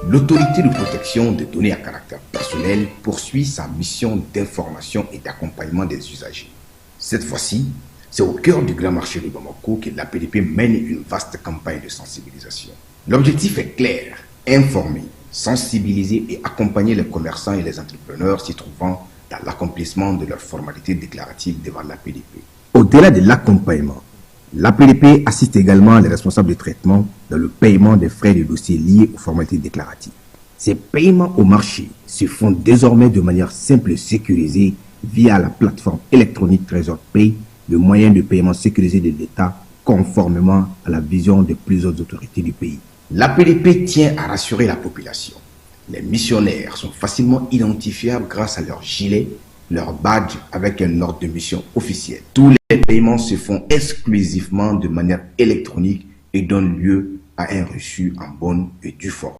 L'autorité de protection des données à caractère personnel poursuit sa mission d'information et d'accompagnement des usagers. Cette fois-ci, c'est au cœur du grand marché de Bamako que l'APDP mène une vaste campagne de sensibilisation. L'objectif est clair: informer, sensibiliser et accompagner les commerçants et les entrepreneurs s'y trouvant dans l'accomplissement de leurs formalités déclaratives devant l'APDP. Au-delà de l'accompagnement, l'APDP assiste également les responsables de traitement dans le paiement des frais de dossier liés aux formalités déclaratives. Ces paiements au marché se font désormais de manière simple et sécurisée via la plateforme électronique Trésor Pay, le moyen de paiement sécurisé de l'État, conformément à la vision des plus hautes autorités du pays. L'APDP tient à rassurer la population. Les missionnaires sont facilement identifiables grâce à leur gilet, leur badge avec un ordre de mission officiel. Tous les paiements se font exclusivement de manière électronique et donnent lieu à un reçu en bonne et due forme.